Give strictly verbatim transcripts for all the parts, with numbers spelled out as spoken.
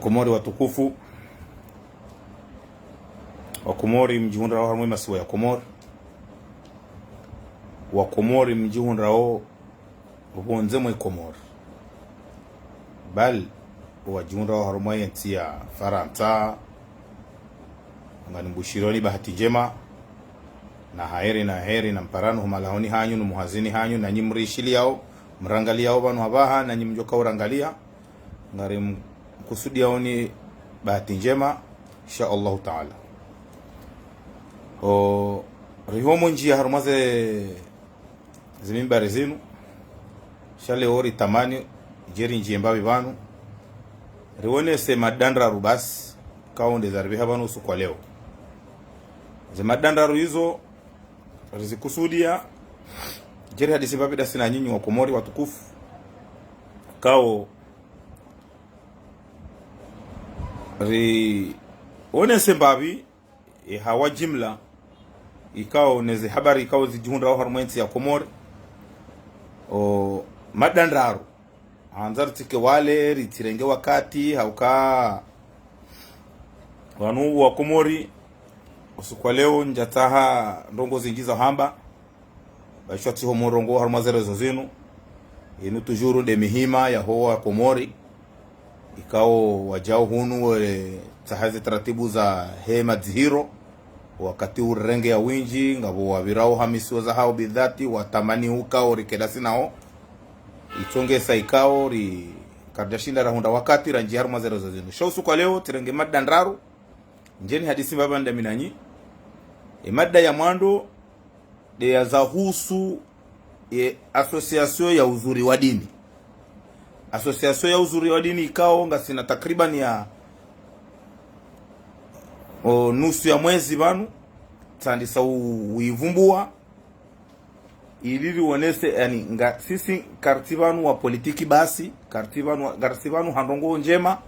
Komori watukufu, Wakomori mdjihundrao harumwa ye masiwa ya Komori, Wakomori mdjihundrao pvondze mwe Komori, bal wadjihundrao harumwa ye ntsi ya Farantsa, nganimbushirioni bahati ndjema, na heri, na heri, na mparano ho malahoni hanyu, no muhazini hanyu, nanyi mrishiliyao, mrangaliao pvanu hapvaha, nanyi mdjoka urangalia, ngarimkusudiaoni bahati ndjema, insha Allahu Taala. O, riho mndjiya harumwa ze, ze mimbari zinu, sha leo ritamani, djeri ndjiye mbapvi pvanu, riwonese mada ndraru basi, ikao nde zaripveha pvanu usiku wa leo. Ze mada ndraru izo, rizikusudia, djeri hadisi mbapvi dasi na nyinyi Wakomori watukufu, ikao riwonese mbapvi, e, hawa jimla, ikao neze habari ikao zidjihundrao harumwa ye ntsi ya Komori, o, mada ndraru. Handza ritsike wale, ritsirenge wakati, hauka pvanu Wakomori, usiku wa leo, ndjatsaha ndrongo zindji za hamba. Bashwa tsiho murongoo harumwa ze réseaux zinu. Inu toujours nde mihima yaho Wakomori, ikao wadjao hunu, we tsaha ze taratibu zahe madzihiro, wakati urenge ya windji, ngapvo wapvirao ha misiwa zahao bidhati, watamani ukao rike dasi nao. Itsongesa ikao ri, karidjashinda rahundra wakati randjiya harumwa ze réseaux zinu. Sha usiku wa leo, tsirenge mada ndraru, ndjeni hadisi mbapvi ndami nanyi. E mada ya mwando, nde ya zahusu ye association ya Uzuri wa Dini. Association ya Uzuri wa Dini ikao ngasina takriban ya, o, nusu ya mwezi pvanu, tsandisa u-, uivumbua, ili riwonese, yaani, nga, sisi karitsi pvanu wa politiki basi, karitsi pvanu wa, karitsi pvanu ha ndrongo ndjema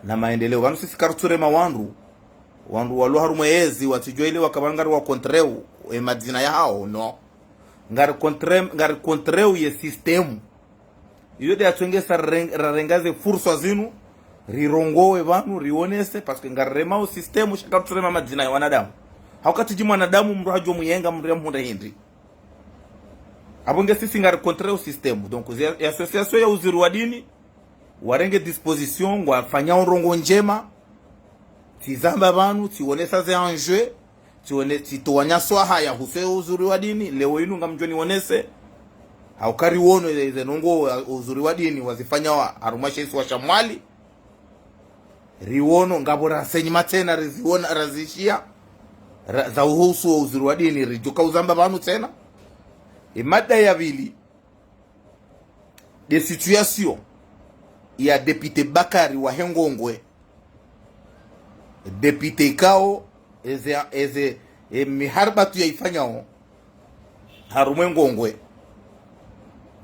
na maendeleo. Pvanu sisi karitsurema wandru, wandru walo harumwa yezi, watsidjuwa ile wakapvanu ngari wa kontreu, e madzina yahao, no. Ngari kontre-, ngari kontreu ye système. Iyo nde yatsongesa rareng-, rarenga ze furswa zinu, rirongowe pvanu, riwonese, parce que ngariremao système, sha karitsurema madzina ya wanadamu. Hauka tsidji mwanadamu, mndru hadjo muyenga, mndru ya mhundre hindri. Apvo nge sisi ngari kontreu système. Donc, ze, ye association ya Uzuri wa Dini, warenge disposition, ngwafanyao ndrongo ndjema, tsizamba pvanu, tsiwonesa ze enjeu, tsiwone-, tsitowa nyaswaha yahusu ye Uzuri wa Dini, leo inu ngamdjo niwonese, hauka riwono ze, ze ndrongo ya Uzuri wa Dini wazifanya wa, harumwa she isiwa sha Mwali, riwono, ngapvo renseignement tsena, riziwona, razishiya, ra-, za uhusu wo Uzuri wa Dini, ridjoka uzamba pvanu tsena. E mada ya pvili, nde situation ya député Bakari wahe Ngongwe. Député ikao, eze, eze, e miharibatwi yaifanyao harumwa ye Ngongwe.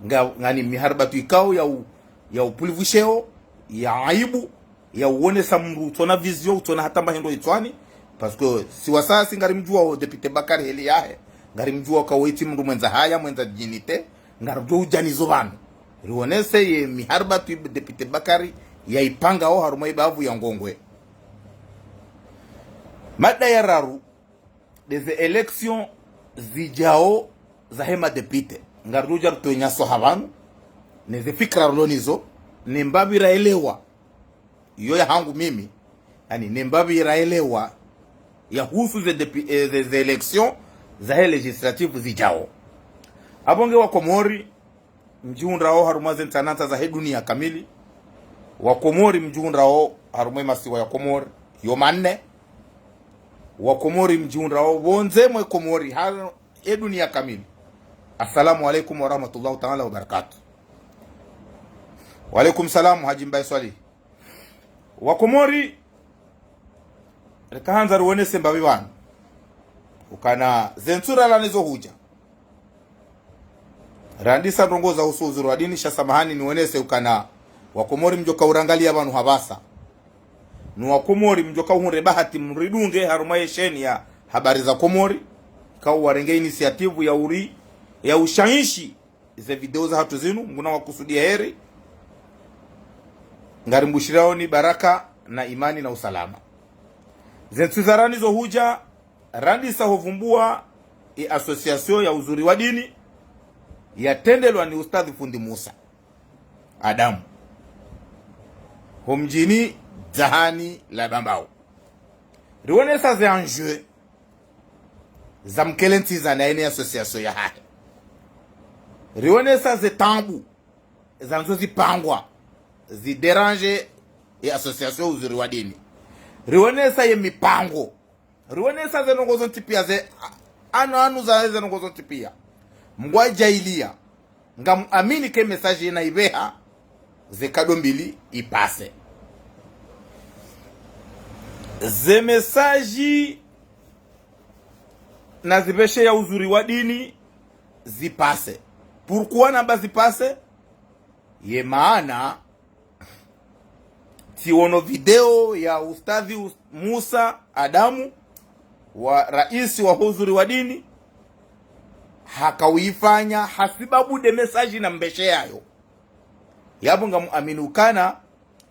Nga, ngani miharibatwi ikao ya u-, ya upvulivwisheo, ya aibu, ya uwonesa mndru utsona vision, utsona hata mba hindru itswani, parce que si wasaya si ngarimdjuwao député Bakari heli yahe, ngarimdjuwao ukao itsi mndru mwendza haya, mwendza dignité, ngaridjo udja nizo pvanu. Riwonese ye miharibatwi député Bakari yaipangao harumwa ibavu ya Ngongwe. Mada ya raru, nde ze élection zidjao zahe madéputé. Ngaridjo udja ritowe nyaswaha pvanu, neze fikira rilo nizo, ne mbapvi raelewa. Iyo ya hangu mimi, yaani, ne mbapvi raelewa yahusu ze dépu-, eh, ze, ze élection zahe législative zidjao. Apvo nge Wakomori, mdjihundrao harumwa ze ntsanantsa zahe dunia kamili. Wakomori mdjihundrao harumwa ye masiwa ya Komori yo manne. Wakomori mdjihundrao pvondze mwe Komori, ha ye dunia kamili. Assalamu alaikum warahmatullahi taala wabarakatuh. Wa alaikum salam, Hadji Mbaye Swalihi. Wakomori, rikahandza riwonese mbapvi pvanu ukana ze ntsu ralawa nizo hudja, randisa ndrongo zahusu Uzuri wa Dini, sha samahani niwonese ukana Wakomori mdjoka urangalia pvanu hapvasa, no Wakomori mdjoka uhundre bahati mridunge harumwa ye chaîne ya Habari za Komori, ikao warenge initiative ya uri, ya ushainshi ze video zahatru zinu, Mngu nawakusudiye heri. Ngarimbushiriaoni baraka, na imani na usalama. Ze ntsihu za rani zo hudja, randisa ho vumbua ye association ya Uzuri wa Dini, yatrendelwa ni Ustadhi Fundi Musa Adamu, ho mdjini Dzahani la Bambao. Riwonesa ze enjeu za mkele ntsiza na yene association yahahe. Riwonesa ze taabu zandzo zipangwa, zidéranger ye association Uzuri wa Dini. Riwonesa ye mipango. Riwonesa ze ndrongoo zontsi pia ze, a-, anu, anu za ze ndrongoo zontsi pia. Mngu adjaaliya, ngamuamini ke message yina ipveha, ze nkado mbili ipase. Ze message nazipveshe ya Uzuri wa Dini zipase. Pourquoi namba zipase? Ye maana, tsiwono video ya Ustadhi Us-, Musa Adamu, wa raisi wa ho Uzuri wa Dini, hakauyifanya hasibabu nde message nampvesheyayo. Yapvo ngamuamini ukana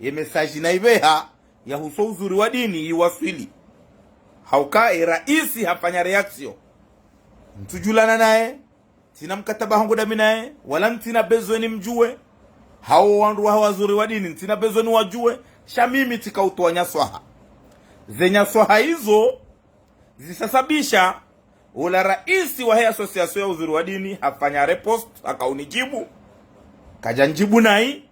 ye message naipveha yahusu Uzuri wa Dini iwaswili. Hauka ye raisi hafanya réaction. Ntsudjuana naye, ntsina mkataba hangu ndami naye, wala ntsina besoin nimdjuwe. Hawo wandru waha wa Uzuri wa Dini, ntsina besoin niwadjuwe, sha mimi tsika utowa nyaswaha. Ze nyaswaha izo zisababisha ola raisi wahe association ya Uzuri wa Dini hafanya riposte, hakaunidjibu. Kadjandjibu nayi,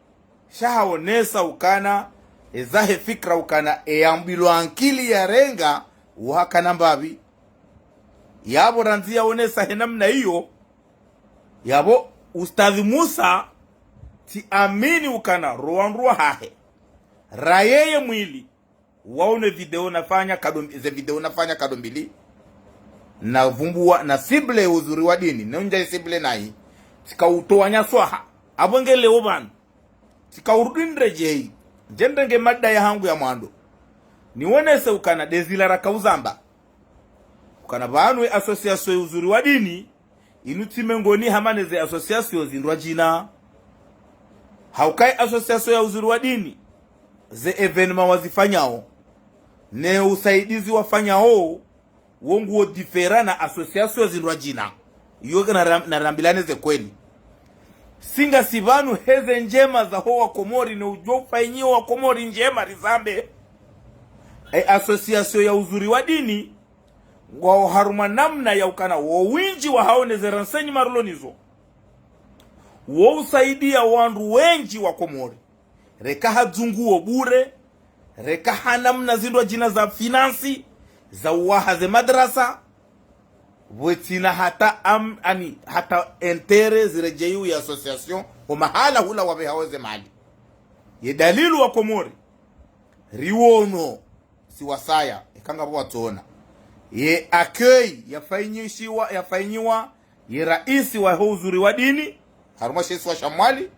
sha haonesa ukana, ezahe fikira ukana, eyambilwa ankili yarenga, uhakana mbapvi. Yapvo randzi yaonesa he namna iyo, yapvo Ustadhi Musa, tsiamini ukana ro wandru wahahe, ra yeye mwili, waone video nafanya nkado mbi-, ze video nafanya nkado mbili, navumbua, nacible Uzuri wa Dini, nendja icible nayi, tsika utowa nyaswaha, apvo nge leo pvanu. Tsika urudi nredjeyi, ndjendrenge mada yahangu ya mwando. Niwonese ukana ndezila rakauzamba. Ukana pvanu ye association ya Uzuri wa Dini, inu tsi mengoni hamwa neze association zindrwadjina. Hauka ye association ya Uzuri wa Dini, ze événement wazifanyao, ne usaidizi wafanyao, wo nguwo différent na association zindrwadjina. Iyo kana ram-, narambilane ze kweli. Si ngasi pvanu heze ndjema zaho wa Komori ne udjo ufanyiwa wa Komori ndjema rizambe. Ye association ya Uzuri wa Dini, ngwao harumwa namna ya ukana wo windji wahawo neze renseignements rilo nizo, wo usaidia wandru wendji wa Komori. Reka ha dzunguo bure, reka ha namna zindrwadjina za finance, za uwaha ze madrasa, pvwatsina hata am-, ani, hata intérêt ziredjeyi ye association, ho mahala hula wapvehao ze mali. Ye dalili wa Komori, riwono, si wasaya, eka ngapvo watsoona. Ye accueil yafanyishiwa, yafanyiwa, ye raisi waho Uzuri wa Dini, harumwa she isiwa sha Mwali.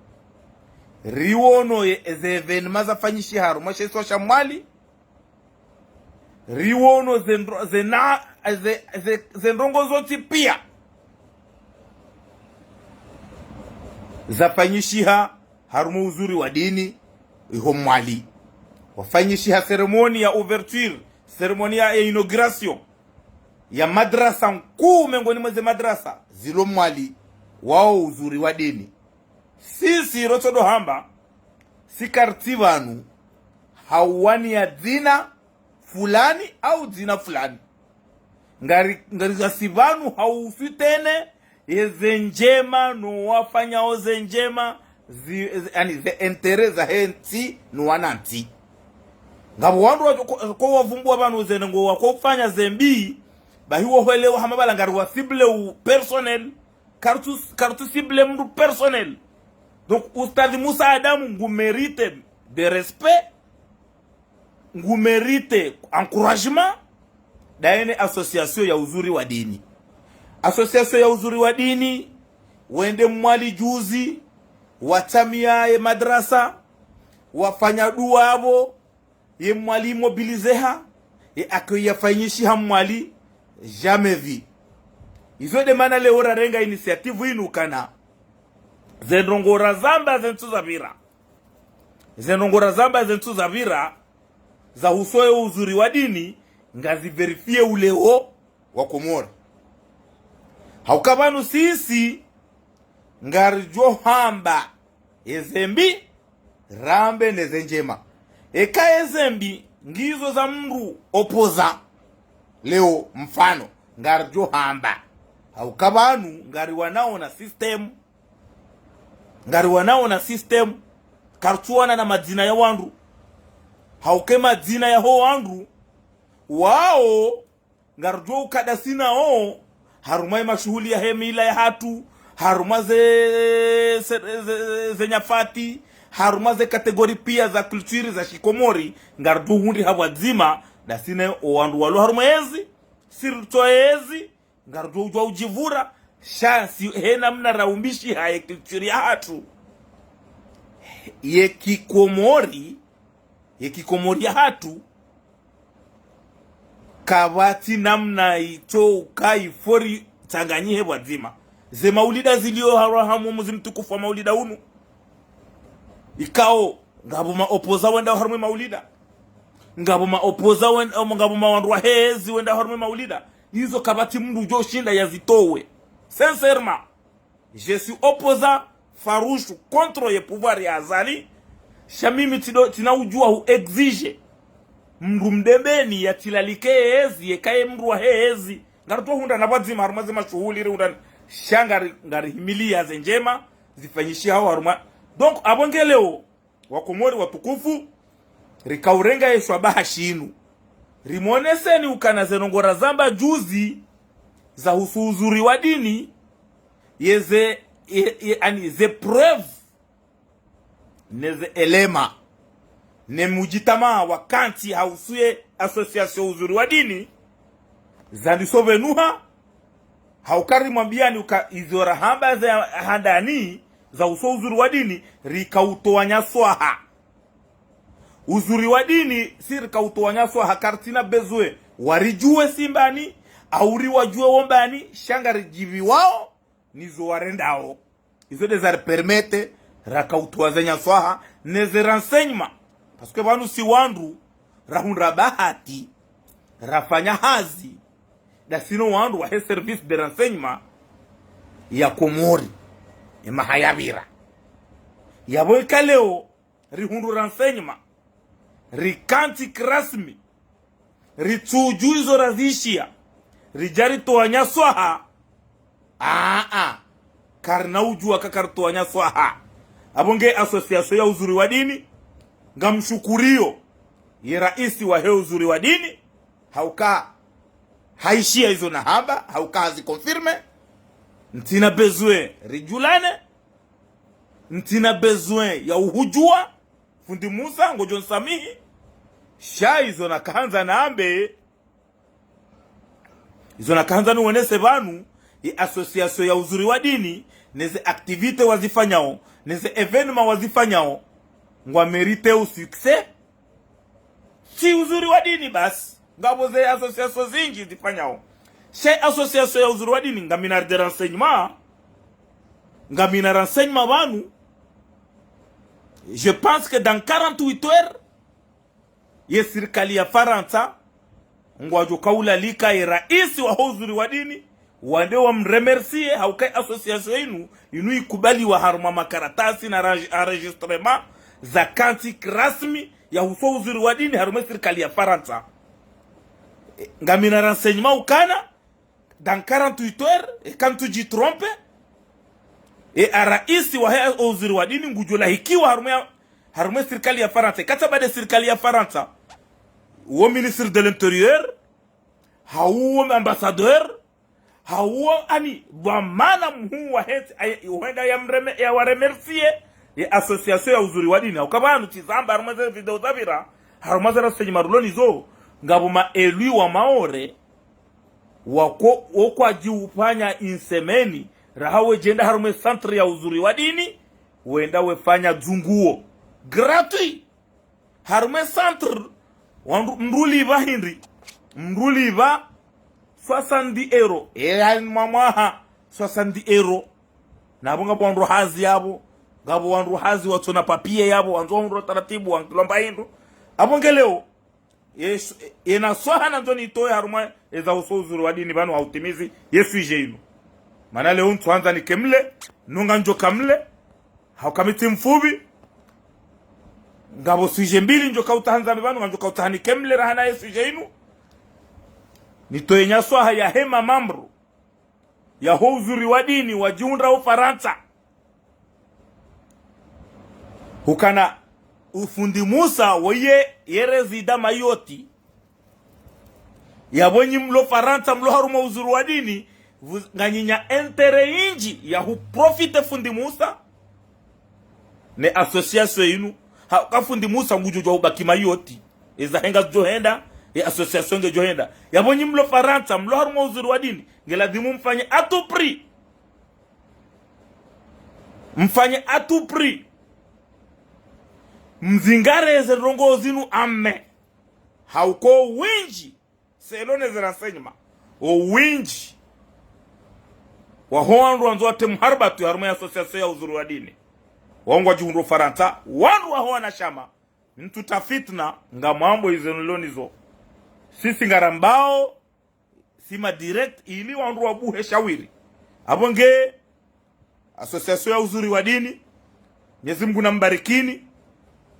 Riwono ye, ze événements zafanyishiha harumwa she isiwa sha Mwali. Riwono ze ndro-, ze na-, ze, ze, ze ndrongoo zontsi pia zafanyishiha harumwa Uzuri wa Dini iho Mwali. Wafanyishiha cérémonie ya ouverture, cérémonie ya, ya inauguration ya madrasa nkuu mengoni mweze madrasa zilo Mwali, wao Uzuri wa Dini. Sisi rotsodo hamba, si kartsi pvanu hauwaniya dzina fulani au dzina fulani. Ngari, ngari ngasi pvanu hau soutenir yeze ndjema no wafanyao ze ndjema, zi, zi, ani, ze intérêts zahe ntsi no wanantsi. Ngapvo wandru wa, ko, ko wavumbua pvanu ze ndrongoo wako ufanya ze mbi, bahi wo hwelewa hama pvala ngari wa cible u personnel, kartsu, kartsu cible mndru personnel. Donc, Ustadhi Musa Adamu ngu mérite de respect, ngu mérite encouragement, nda yene association ya Uzuri wa Dini. Association ya Uzuri wa Dini, wende Mwali juzi, watsamia ye madrasa, wafanya dua apvo, ye Mwali imobilizeha, ye accueil yafanyishiha Mwali, jamais vu. Izo nde mana leo rarenga initiative inu ukana ze ndrongoo razamba ze ntsihu zapvira. Ze ndrongoo razamba ze ntsihu zapvira, zahusu ye uzuri wa dini, ngazi vérifié uleo wa Komori. Hauka pvanu sisi, ngaridjo hamba eze mbi, rambe neze ndjema. Eka eze mbi ngizo za mndru opposant, leo mfano, ngaridjo hamba. Hauka pvanu, ngariwanao na système. Ngariwanao na système. Karitsuwana na madzina ya wandru. Hauka ye madzina yaho wandru, wao, ngaridjo uka dasi nao, harumwa ye mashuhuli yahe mila yahatru, harumwa ze, ze, ze, ze nyafati, harumwa ze catégorie pia za culture za shikomori, ngaridjo hundri ha pvwadzima, dasi ne o wandru walo harumwa yezi, sirtso yezi, ngaridjo udjuwa udjivura, sha si he namna raumbishiha ye culture yahatru. Ye kikomori, ye kikomori yahatru, kapvatsi namna itso uka ifori tsanganyihe pvwadzima. Ze maulida zilio harwa hamu mwezi mtukufu wa maulida unu. Ikao, ngapvo ma opposant wendao harumwa ye maulida. Ngapvo ma opposant wen-, ngapvo ma wandru wa hezi wendao harumwa ye maulida. Izo kapvatsi mndru udjo shinda yazitowe. Sincèrement. Je suis opposant farouche contre ye pouvoir ya Azali. Sha mimi tsido, tsina udjuwa hu exiger mndru Mdebeni yatsilalike yezi, yeka ye mndru wa hezi. Ngaritso hundra na pvwadzima harumwa ze mashuhuli rihundrana. Sha ngari, ngarihimilia ze ndjema, zifanyishihao harumwa. Donc, apvo nge leo, Wakomori watukufu, rikaurenga ye shwabaha shinu. Rimoneseni ukana ze ndrongoo razamba juzi, zahusu uzuri wa dini, yeze, ye, ye, ani, ze preuves, neze éléments, ne mujitamaa wakantsi hausu ye association uzuri wa dini, zandiso pvenuha, hauka rimwambiyani uka izo rahamba ze handani, zahusu uzuri wa dini, rikautowa nyaswaha. Uzuri wa dini, si rikautowa nyaswaha, karitsina besoin waridjuwe si mbani, au riwadjuwe wo mbani, sha ngaridjiviwao nizo warendao. Izo nde zari permettre rakautowa ze nyaswaha, neze renseignements. Parce que pvanu si wandru, rahundra bahati, rafanya hazi, dasi no wandru wahe service de renseignement ya Komori, emaha yapvira. Yapvo ika leo, rihundru renseignements, rikantsi kirasmi, ritsudjuwa izo razishiya, ridja ritowa nyaswaha. Aa, karina udjuwa ka karitowa nyaswaha. Apvo nge association ya uzuri wa dini, ngamshukuriyo ye raisi wahe uzuri wa dini, hauka haishiya izo nahamba, hauka hazi confirmer. Ntsina besoin ridjulane, ntsina besoin ya uhudjuwa, fundi Musa, ngodjo nsamihi. Sha izo nakahandza nambe, izo nakahandza niwonese pvanu, ye association ya uzuri wa dini, neze activités wazifanyao, neze événements wazifanyao, ngwa mérité o succès. Si uzuri wa dini basi, ngapvo ze associations zindji zifanyao. Sha association ya uzuri wa dini, ngamina de renseignements, ngamina renseignements pvanu. Je pense que dans quarante-huit heures, ye sirikali ya Farantsa, ngwadjo kaulalika ye raisi waho uzuri wa dini, wende wamremercier, hauka ye association inu, inu ikubaliwa harumwa makaratasi na raj-, enregistrement, zakantsi kirasmi, yahusu uzuri wa dini, harumwa ye sirikali ya Farantsa. E, ngamina renseignements ukana, dans quarante-huit heures, eka ntsudji tromper, ye raisi wahe uzuri wa dini ngudjo lahikiwa harumwa ye, harumwa ye sirikali ya Farantsa. Eka tsi baada ye sirikali ya Farantsa, wo ministre de l'Intérieur, hau wo ambassadeur, hau wo ani, dhwamana mhuu wahe ntsi, aye, hwenda yamreme-, yawaremercier, ye association ya uzuri wa dini. Hauka pvanu tsizamba harumwa ze vidéo zapvira, harumwa ze renseignements rilo nizo, ngapvo ma élus wa Maore, wako, wo kwadji ufanya insemeni, raha wedjenda harumwa ye centre ya uzuri wa dini, wenda wefanya dzunguo. Gratuit. Harumwa ye centre, wandru, mndru ulipva hindri. Mndru ulipva soixante-dix euros. E, yani mwa mwaha, soixante-dix euros. Na apvo ngapvo wandru hazi yapvo, ngapvo wandru hazi watsona papier yapvo, wandzo wahundre taratibu, wangilomba hindru. Apvo nge leo, Ye, ye naswaha nandzo nitowe harumwa eza uhusu uzuri wa dini pvanu ha utimizi ye sujet inu. Mana leo ntsuhandza nike mle, nunga ndjoka mle, hauka mi tsi mfupvi, ngapvo sujet mbili ndjoka utsaha ndzambe pvanu, nga ndjoka utsaha nike mle rahana ye sujet inu. Nitowe naswaha yahe mamambru yaho uzuri wa dini wadjihundra Ufarantsa. Hukana ufundi Musa woye ye résident Mayotte. Yapvo nyi mlo Farantsa mlo harumwa uzuri wa dini, pvu-, nganyi na intérêt indji ya huprofiter fundi Musa ne association inu. Hauka fundi Musa ngudjo djuwa ubaki Mayotte. Eza henga zidjo henda, ye association ngedjo henda. Yapvo nyi mlo Farantsa mlo harumwa uzuri wa dini, ngeladhimu mfanye à tout prix. Mfanye à tout prix. Mzingare ze ndrongoo zinu ame. Hauka owindji, selon ze renseignements, owindji waho wandru wandzo watre mharibatwi harumwa ye association ya uzuri wa dini, wao ngwadjihundro Farantsa, wandru waho wanashama. Mtsuta fitna, ngamwambo izo nilo nizo. Sisi ngarambao, sima direct, ili wandru wabuhe shawiri. Apvo nge association ya uzuri wa dini, Mnyezi Mungu nambarikini,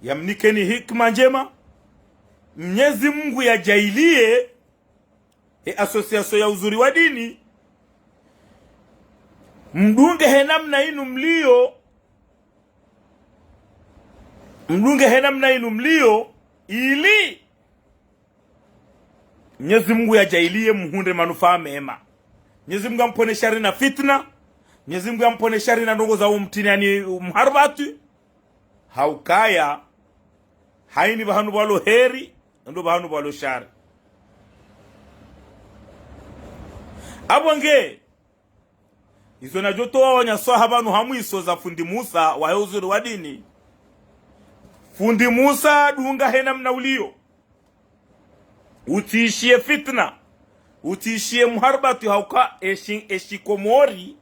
yamnikeni hikima ndjema. Mnyezi Mungu yadjaaliye ye association ya uzuri wa dini mdunge he namna inu mlio, mdunge he namna inu mlio, ili Mnyezi Mungu yadjaaliye muhundre manufaa mema. Mnyezi Mungu yampvone shari na fitna. Mnyezi Mungu yampvone shari na ndrongoo za umtini, yaani mharibatwi. Haukaya, hayini pvahanu pvwalo heri, ndo pvahanu pvwalo shari. Apvo nge, izo nadjo towa wanaswaha pvanu ha mwiso za fundi Musa wahe uzuri wa dini. Fundi Musa dunga he namna ulio. Utsishiye fitna. Utsishiye mharibatwi hauka eshi, eshi Komori.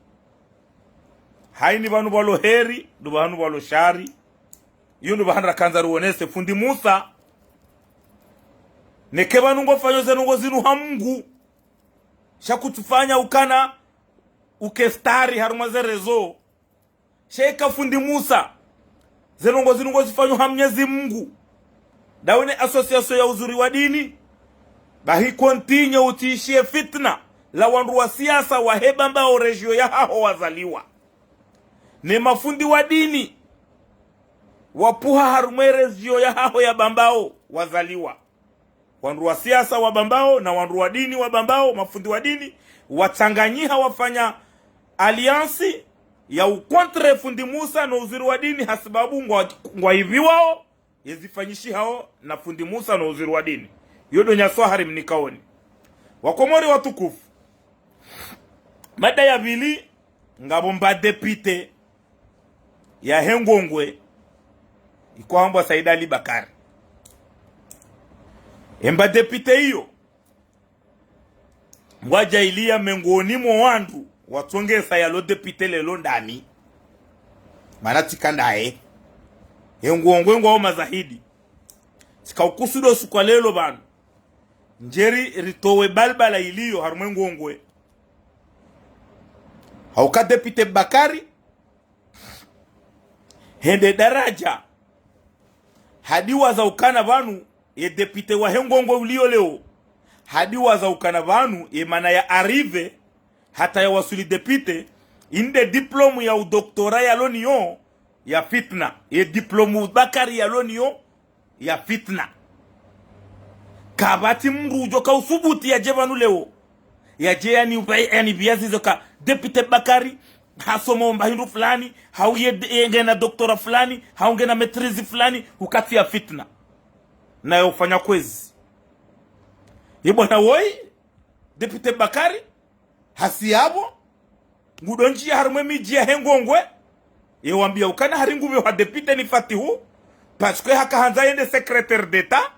Hayini pvanu pvwalo heri, ndo pvahanu pvwalo shari. Iyo ndo pvahanu rakandza ruonese fundi Musa. Neke pvanu ngofanyo ze ndrongoo zinu ha Mungu. Sha kutsufanya ukana uke stari harumwa ze réseaux. Sha eka fundi Musa, ze ndrongoo zinu ngozifanyo ha Mnyezi Mungu, ndawe ne association ya uzuri wa dini, bahi continue utsishiye fitna la wandru wa siasa wahe Bambao région yahaho wazaliwa. Ne mafundi wa dini wapvuha harumwa ye région yahaho ya Bambao wazaliwa. Wandru wa siasa wa Bambao na wandru wa dini wa Bambao, mafundi wa dini, watsanganyiha wafanya alliance ya ukontre fundi Musa no uzuri wa dini, hasibabu ngwa, ngwaipviwao ye zifanyishihao na fundi Musa no uzuri wa dini. Iyo ndo naswaha rimnikaoni. Wakomori watukufu, mada ya pvili, ngapvo mba député yahe Ngongwe, ikohambwa Said Ali Bakari. Emba député iyo, ngwadjaaliya mengoni mwa wandru watsongesa yalo député lelo ndani. Mana tsika ndaye. Ye Ngongwe ngwao mazahidi. Tsika ukusudo suku wa lelo pvanu, ndjeri ritowe balbala iliyo harumwa ye Ngongwe. Hauka député Bakari, hende daraja, hadiwaza ukana pvanu, ye député wahe Ngongwe uliyo leo, hadiwaza ukana pvanu, ye mana ya arrivé, hata ya wasuli député, inde diplôme ya udoctorat yalo niyo ya fitna, ye diplôme Bakari yalo niyo ya fitna. Kapvatsi mndru udjo ka usubuti yadje pvanu leo, yadje yani upa-, yani pviazizo ka député Bakari hasoma omba hindru fulani, hau ye, ye ngena doctorat fulani, hau ngena maîtrise fulani, ukatsi ya fitna. Naye ufanya kwezi. Ye bwana woyi, député Bakari, hasi yapvo, ngudo ndjiya harumwa ye midji yahe Ngongwe, ye wambia ukana hari ngupvehwa député ni Fatihu, parce que haka handza yende secrétaire d'État,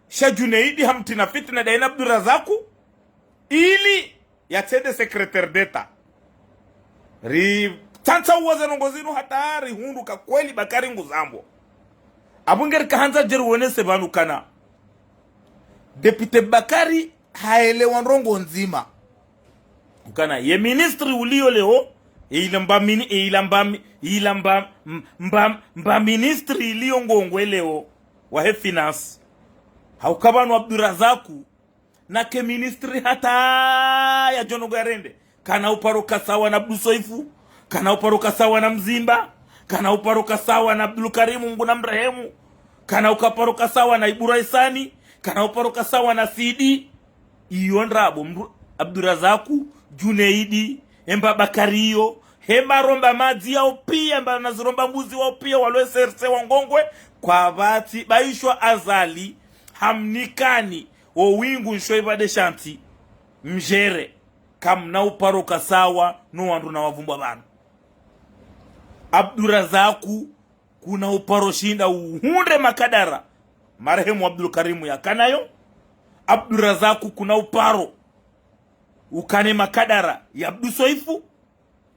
sha Junaidi hamtrina fitna ndaye na Abdurazaku, ili yatsende secrétaire d'État. Ritsantsa uwaza ndrongoo zinu hata rihundru ka kweli Bakari nguzambo. Apvo nge rika handza djeri wonese pvanu kana Député Bakari haelewa ndrongo ndzima. Ukana ye ministre uliyo leo, eila mba mini-, eila mba mi-, eila mba, m-, mba, mba ministre iliyo Ngongwe leo, wahe finance. Hauka pvanu Abdurazaku, nake ministre hata yadjo ndrongo yarende. Kana uparo ka sawa na Abdu Soifu, kana uparo ka sawa na Mzimba, kana uparo ka sawa na Abdul Karimu, Mngu namrehemu, kana uka paro ka sawa na Ibura Isani, kana uparo ka sawa na Sidi. Iyo ndrabo, mdru-, Abdurazaku, Juneidi, emba Bakari iyo, hemba romba madzi yao piya, emba naziromba mbuzi wao piya, walo S R C wa Ngongwe, kwapvatsi, baishwa Azali, hamnikani, o wingu nsho ipvade shanti, mjere, kamna uparo ka sawa, no wandru na wavumbwa pvanu. Abdurazaku, kuna uparo shinda uhundre makadara, marehemu Abdul Karimu yakanayo. Abdurazaku, kuna uparo ukane makadara ya Abdu Soifu,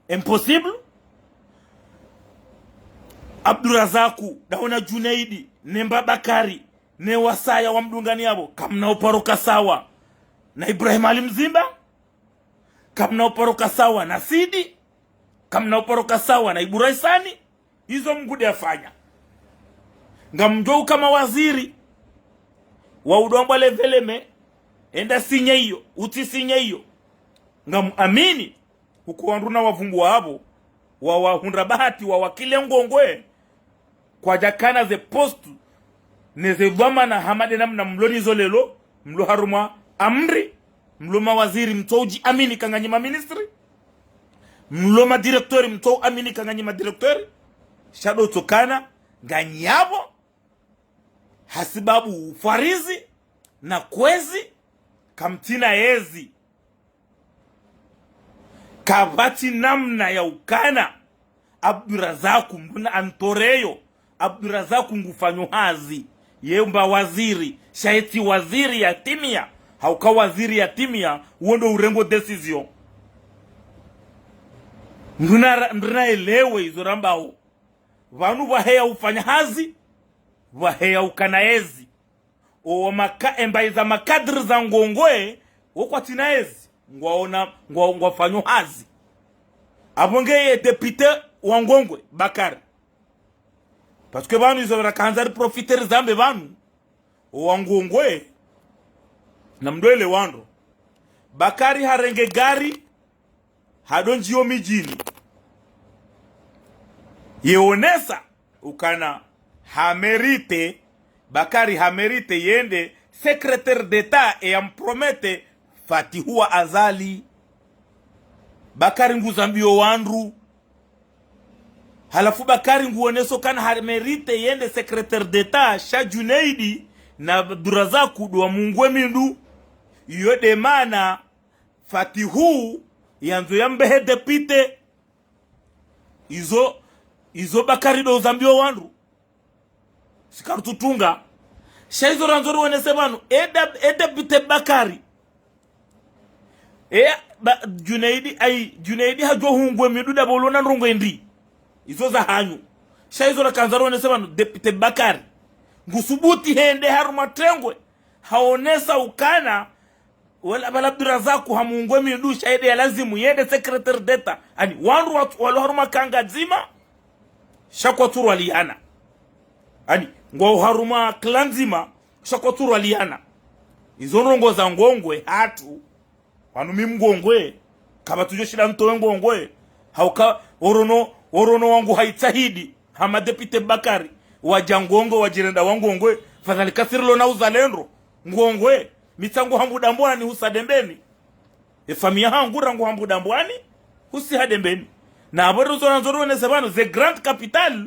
impossible. Abdurazaku, daona Juneidi, nemba Bakari, ne wasaya wa mdungani yapvo, kamna uparo ka sawa na Ibrahim Ali Mzimba, kamna uparo ka sawa na Sidi, kamna uparo ka sawa na Ibura Isani. Izo Mngu nde yafanya. Ngamdjo uka mawaziri, wa udombwa leveleme, enda sinye iyo, utsi sinye iyo. Ngamuamini, huko wandru na wavumbwa apvo, wa wahundra bahati, wa wakile Ngongwe, kwadjakana ze poste, ne ze dhwamana hama nde namna mlo nizo leo, mlo harumwa amri, mlo mawaziri mtso udjiamini ka nganyi maministre, mlo madirecteur mtso uamini ka nganyi madirecteur, sha ndo tsokana, nganyi yapvo, hasibabu ufwarizi, na kwezi, kamtsina yezi. Kapvatsi namna ya ukana Abdurazaku mdru na antoreyo, Abdurazaku ngufanyo hazi, ye mba waziri, sha yetsi waziri ya timiya, hauka waziri ya timiya, wo ndo urengo décision. Mdru na ra-, mdru na elewe izo rambao. Pvanu pvwaheya ufanya hazi, pvwaheya ukana yezi. Owo maka-, emba iza makadri za Ngongwe, wo kwatsina yezi, ngwaona, ngwa-, ngwafanyo hazi. Apvo nge ye député wa Ngongwe, Bakari. Parce que pvanu izo pvira kahandza ri profiter zambe pvanu, owa Ngongwe, na mdwele wandro. Bakari harenge gari, hado ndjiyo midjini. Yeonesa ukana hamérité, Bakari hamérité yende secrétaire d'État, e yampromete Fatihu wa Azali. Bakari nguzambiyo wandru. Halafu Bakari nguoneso kana hamérité yende secrétaire d'État, sha Junaidi na Abdurazaku ndo wa mungwe mindu. Iyo nde mana Fatihu yandzo yambehe député. Izo, izo Bakari ndo uzambiyo wandru. Sika rutsutunga. Sha izo randzo rionese pvanu. E dé-, e député Bakari. E, ba, Junaidi, ayi, Junaidi hadjo hungwe mindu ndapvo ulona ndrongo endi. Izo za hanyu. Sha izo rakandza rionese pvanu, député Bakari. Ngusubuti hende harumwa tengwe. Haonesa ukana, wala, wala Abdurazaku hamungwe mindu sha yende ya lazimu, yende secrétaire d'État. Ani, wandru wa-, walo harumwa kanga dzima, sha kwatsurwaliana. Ani, ngwao harumwa kla ndzima, sha kwatsurwaliana. Izo ndrongo za Ngongwe, hatru. Wanu mi Mngongwe, kapvatsudjo shinda ntowe Ngongwe. Hauka, orono, orono wangu haitsahidi. Hama député Bakari, wadja Ngongwe, wadjirenda wa Ngongwe, fadhali kasirilo na uzalendo. Ngongwe, mi tsangu Hambuda Mbwani husa Dembeni. E famiya hangu rangu Hambuda Mbwani, husiha Dembeni. Na apvo rizo nandzo rionese pvanu, ze grande capitale,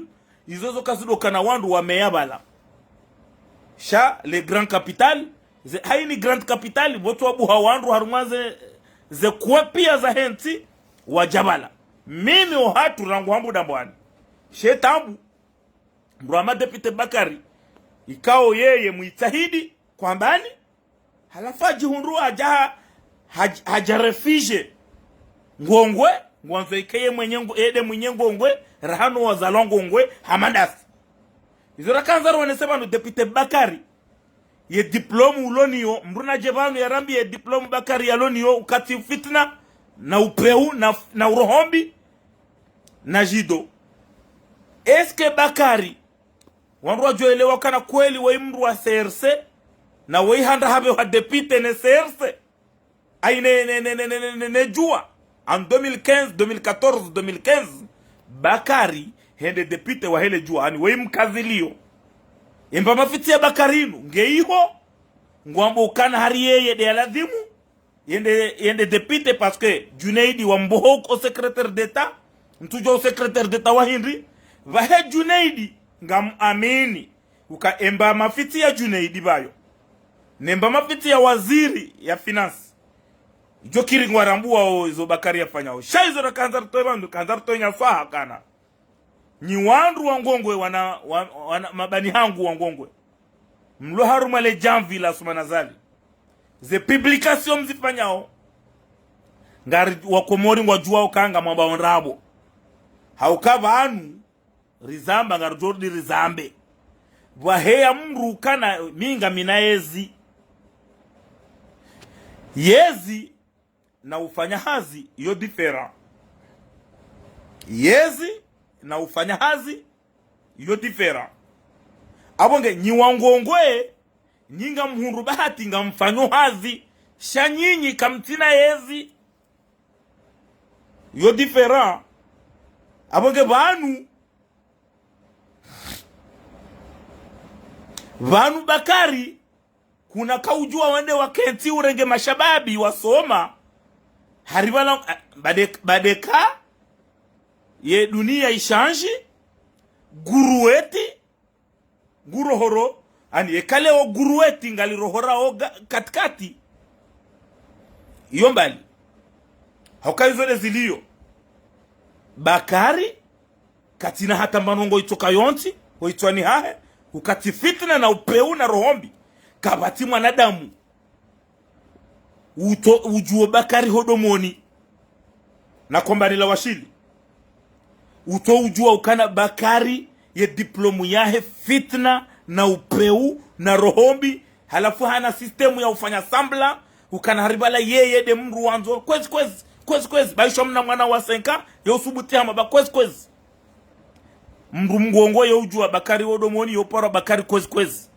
izo zo kazidokana wandru wa meya pvala. Sha, le grand capital, ze, haini grand capital, pvo twabuha wandru harumwa ze, ze kwepiya za hentsi, wadja pvala. Mimi ohatru rangu Hambuda Mbwani. She tabu, mdru hama député Bakari, ikao yeye mwitsahidi, kwambani, halafu hadjihundru hadja, hadj-, hadja réfugié Ngongwe, ngwandzo ike ye mwenye Ngo-, ende mwinyi Ngongwe, raha no wazalwa Ngongwe, hama ndasi. Izo rakandza rionese pvanu député Bakari. ye diplôme ulo nayo, mdru nadje pvanu yarambiye ye diplôme Bakari yalo nayo, ukati fitna, na upeu, na, na urohombi, na djido. Est-ce que Bakari, wandru wadjo elewa ukana kweli woyi mdru wa C R C, na woyi handa hapve wa député ne C R C? Ayi ne, ne, ne, ne, ne, ne, ne, ne djuwa. En deux mille quinze, deux mille quatorze, deux mille quinze, Bakari hende député wahe le djuwa, ani woyi mkazi liyo. Emba mafitsi ya Bakari inu, nge iho, ngwambo ukana hari yeye nde ya ladhimu yende, yende député, parce que Djunaidi wamboho uka secrétaire d'État, ntsudjuwa u secrétaire d'État wa hindri, pvahe Djunaidi, ngam amini uka emba mafitsi ya Djunaidi pvayo, nemba mafitsi ya waziri ya finance, djo kiri ngwarambuwao izo Bakari yafanyao. Sha izo rakandza ritowe pvanu, kandza ritowe nyaswaha ukana, nyi wandru wa Ngongwe, wana, wa-, wana, mabani hangu wa Ngongwe, mlo harumwa le djamvi la Assoumani Azali, ze publication mzifanyao, ngari wa Komori ngwadjuwao uka ngamwambao ndrabo. Hauka pvanu rizamba, ngaridjo rudi rizambe. Pvwaheya mdru ukana mi ngamina yezi. Yezi na ufanya hazi yo différent. Yezi na ufanya hazi yo différent. Apvo nge nyi wa Ngongwe, nyi ngamhundru bahati ngamfanyo hazi, sha nyinyi kamtsina yezi. Yo différent. Apvo nge pvanu, pvanu Bakari, kuna kaudjuwa wende wakentsi urenge mashababi wasoma, hari pvala, eh, bade-, badeka, ye duniya ishanji, guruweti, ngurohoro, ani eka leo guruweti ngalirohorao ga-, katikati. Iyo mbali. Hauka izo nde ziliyo. Bakari, katsina hata mbanongo itsoka yontsi, ho itswani hahe, ukati fitna na upeu na rohombi. Kapvatsi mwanadamu uto udjuwo Bakari ho Domoni, na Kombani la Washili. Uto udjuwa ukana Bakari ye diplôme yahe fitna na upeu na rohombi, halafu hana système ya ufanya semblant ukana hari pvala yeye nde mdru wandzo kwezi kwezi, kwezi kwezi, baisho mna mwana wa cinq ans, ye usubuti hamba ba kwezi kwezi. Mdru mngongo ye udjuwa Bakari wo Domoni, yo paro Bakari kwezi kwezi.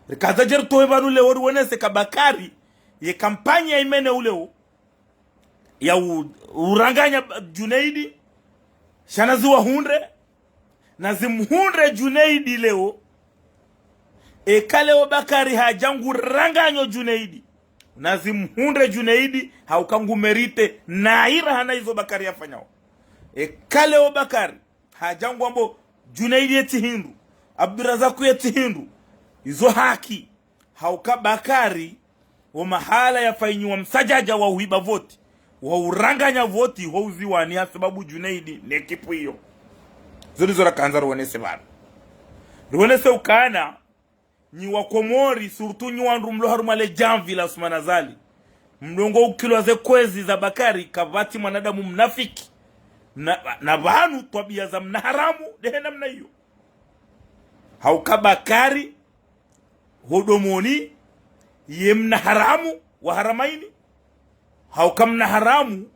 Rikandza dje ritowe pvanu leo riwonese ka Bakari, ye kampanye ya imene uleo, ya u-, uranganya Djunaidi, sha naziwahundre, nazimhundre Djunaidi leo. Eka leo Bakari hadja nguranganyo Djunaidi, nazimhundre Djunaidi, hauka ngu mérité, na ira hana izo Bakari yafanyao. Eka leo Bakari hadja ngwambo Djunaidi yetsi hindru, Abdurazaku yetsi hindru, izo haki. Hauka Bakari, wo mahala yafanyiwa msadjadja wa uhiba voti, wa uranganya voti, ho uziwani ha sababu Djunaidi ne ekipu iyo. Zo ndizo rakandza riwonese pvanu. Riwonese ukana, nyi wa Komori, surtout nyi wandru mlo harumwa le djamvi la Assoumani Azali, mlongo ukilwa ze kwezi za Bakari, kapvatsi mwanadamu mnafiki. Na, na pvanu twabiya za mna haramu ndehe namna iyo. Hauka Bakari, ho Domoni, ye mna haramu wa haramaini. Hauka mna haramu,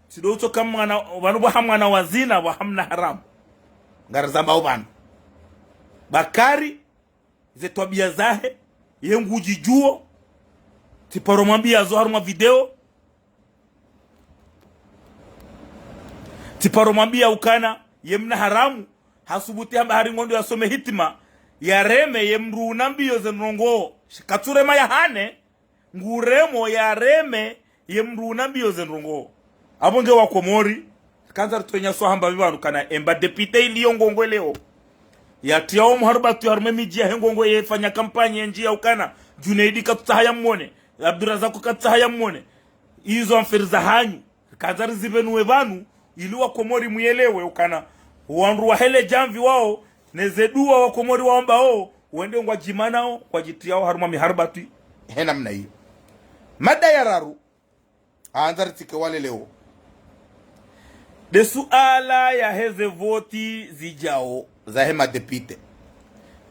tsi ndo utsoka mwana, pvanu pvwaha mwana wa zina, pvwaha mna haramu. Ngarizambao pvanu. Bakari, ze twabiya zahe, ye ngudjidjuwo, tsiparo mwambiya zo harumwa video, tsiparo mwambiya ukana, ye mna haramu, hasubuti hamba hari ngondo yasome hitima, yareme ye mdru unambiyo ze ndrongoo, katsurema yahane, nguremo yareme ye mdru unambiyo ze ndrongoo. Apvo nge wa Komori, kandza ritowe nyaswaha hamba pvi pvanu ukana emba député iliyo Ngongwe leo, yatriyawo mharubatu harumwa emidji yahe Ngongwe yefanya kampanye ndjiya ukana, Djunaidi katsutsaha yamwone, Abdurazaku katsutsaha yamwone. Izo affaire zahanyu. Kandza rizipvenuwe pvanu, ili wa Komori muyelewe ukana, wandru wahe le djamvi wao, ne ze duwa wa Komori waombao, wende ngwadjimanao, ngwadjitriyao harumwa miharubatu, he namna iyo. Mada ya raru, handza ritsike wale leo, nde suala yahe ze voti zidjao, zahe madéputé.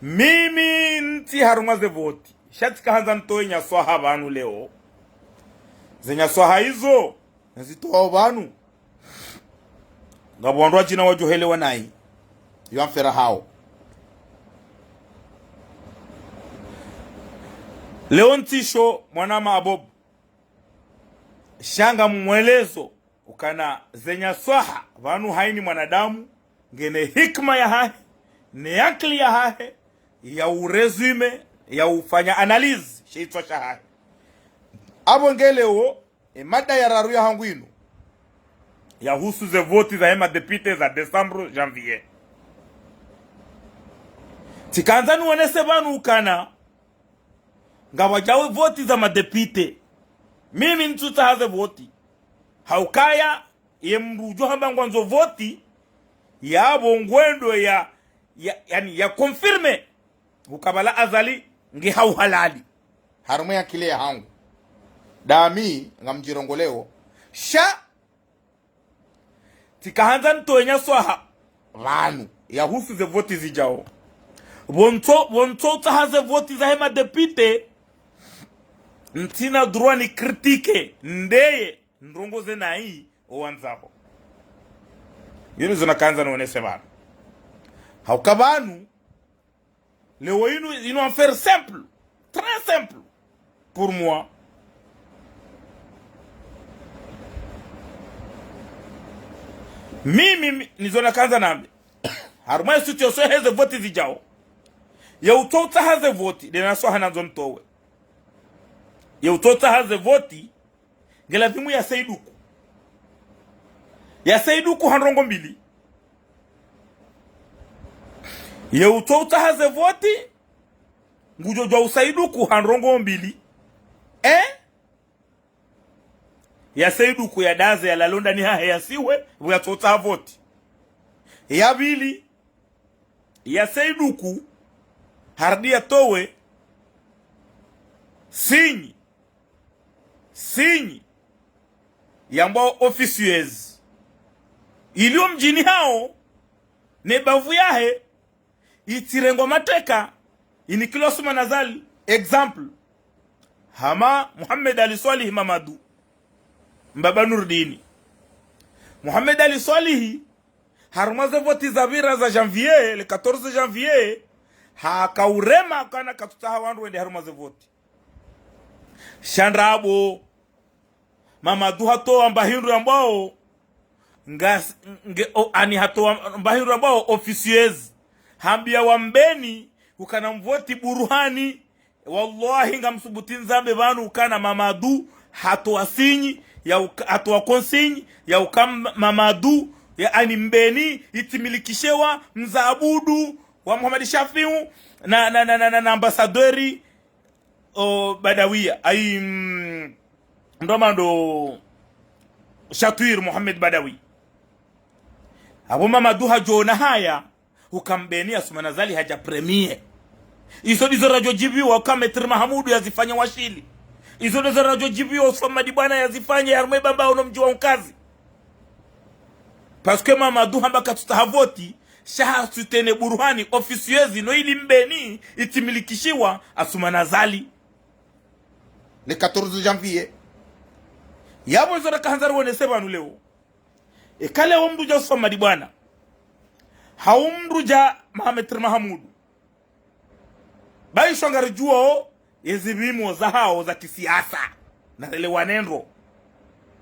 Mimi ntsi harumwa ze voti. Sha tsikahandza nitowe nyaswaha pvanu leo. Ze nyaswaha izo nazitowao pvanu, ngapvo wandru wadjina wadjohelewa nayi yo amfera hawo. Leo ntsisho mwanama Abob, sha ngamumwelezo ukana ze nyaswaha pvanu hayina mwanadamu ngena hikima yahahe, ne akili yahahe, ya uresume, ya ufanya analyse she itswa shahahe. Apvo nge leo, e mada ya raru yahangu inu, yahusu ze voti zahe madéputé za décembre, janvier. Tsikandza niwonese pvanu ukana ngapvwadja voti za madéputé. Mimi ntsutsaha ze voti. Haukaya ye mndru udjo hamba ngwandzo voti, yapvo ngwendo ya, ya, yaani ya confirme ukaya pvala Azali nge ha uhalali. Harumwa ye akili yahangu, ndami ngamdjirongoleo. Sha tsikahandza nitowe nyaswaha pvanu yahusu ze voti zidjao. Pvo ntso, pvo ntsotsaha ze voti zahe madéputé, ntsina droit ni critiquer ndeye ndrongo ze nayi owandzapvo. Yinu zo nakandza niwonese pvanu. Hauka pvanu, leo inu, inu affaire simple, très simple pour moi. Mimi, mi-, nizo nakandza nambe, harumwa ye situation yahe ze voti zidjao, ye utsotsaha ze voti, nde naswaha nandzo nitowe. Ye utsotsaha ze voti, nge lazimu yasaiduku. Yasaiduku ha ndrongo mbili. Ye utsotsaha ze voti, ngudjo djuwa usaiduku ha ndrongo mbili. Eh? Yasaiduku yadaze yalale ondani hahe yasihwe, pvo yatsotsaha voti. Ya pvili, yasaiduku harudi yatowe signe, signe yambwao officieuse, ili omdjini hawo ne bavu yahe itsirengwa mateka, inikilwe Assoumani Azali. Exemple, hama Mohamed Ali Soilihi Mamadou, mbaba Nourdine. Mohamed Ali Soilihi, harumwa ze voti zapvira za janvier, le quatorze janvier, hakaurema kana katsutsaha wandru wende harumwa ze voti. Sha ndrabo, Mamadou hatowa mbahindru yambwao, ngas-, nge, o, yaani hatowa mbahindru yambwao officieuse. Hambia wa Mbeni, ukana mvoti Burhani. Wallahi, ngamsubuti nizambe pvanu ukana Mamadou hatowa signe, ya uka-, hatowa consigne, ya uka M-, Mamadou, yaani Mbeni, itimilikishewa Mze Abdou wa Mohamed Chafiou na, na, na, na, na, na ambassadeur, o, Badawiya, ayi, mm, ndo mando Chatwir Mohamed Badawi. Apvo Mamadou hadjona haya, uka Mbeni Assoumani Azali hadja premier. Izo ndizo radjo djibiwa uka Maître Mahamoudou yazifanya Washili. Izo ndizo radjo djibiwa Ousmane Madibwana yazifanya harumwa Bambao no mdji wa Unkazi. Parce que Mamadou hamba katsutsaha voti, sha hasoutenir Burhani, officieuse, no ili Mbeni itimilikishiwa Assoumani Azali. Le quatorze janvier. Yapvo izo rakahandza riwonese pvanu leo. Eka leo mndru dja Ousmane Madibwana, hau mndru dja Maître Mahamoudou, bahi sho ngaridjuwao ezipvimo zahawo za kisiasa. Narelewane ndro.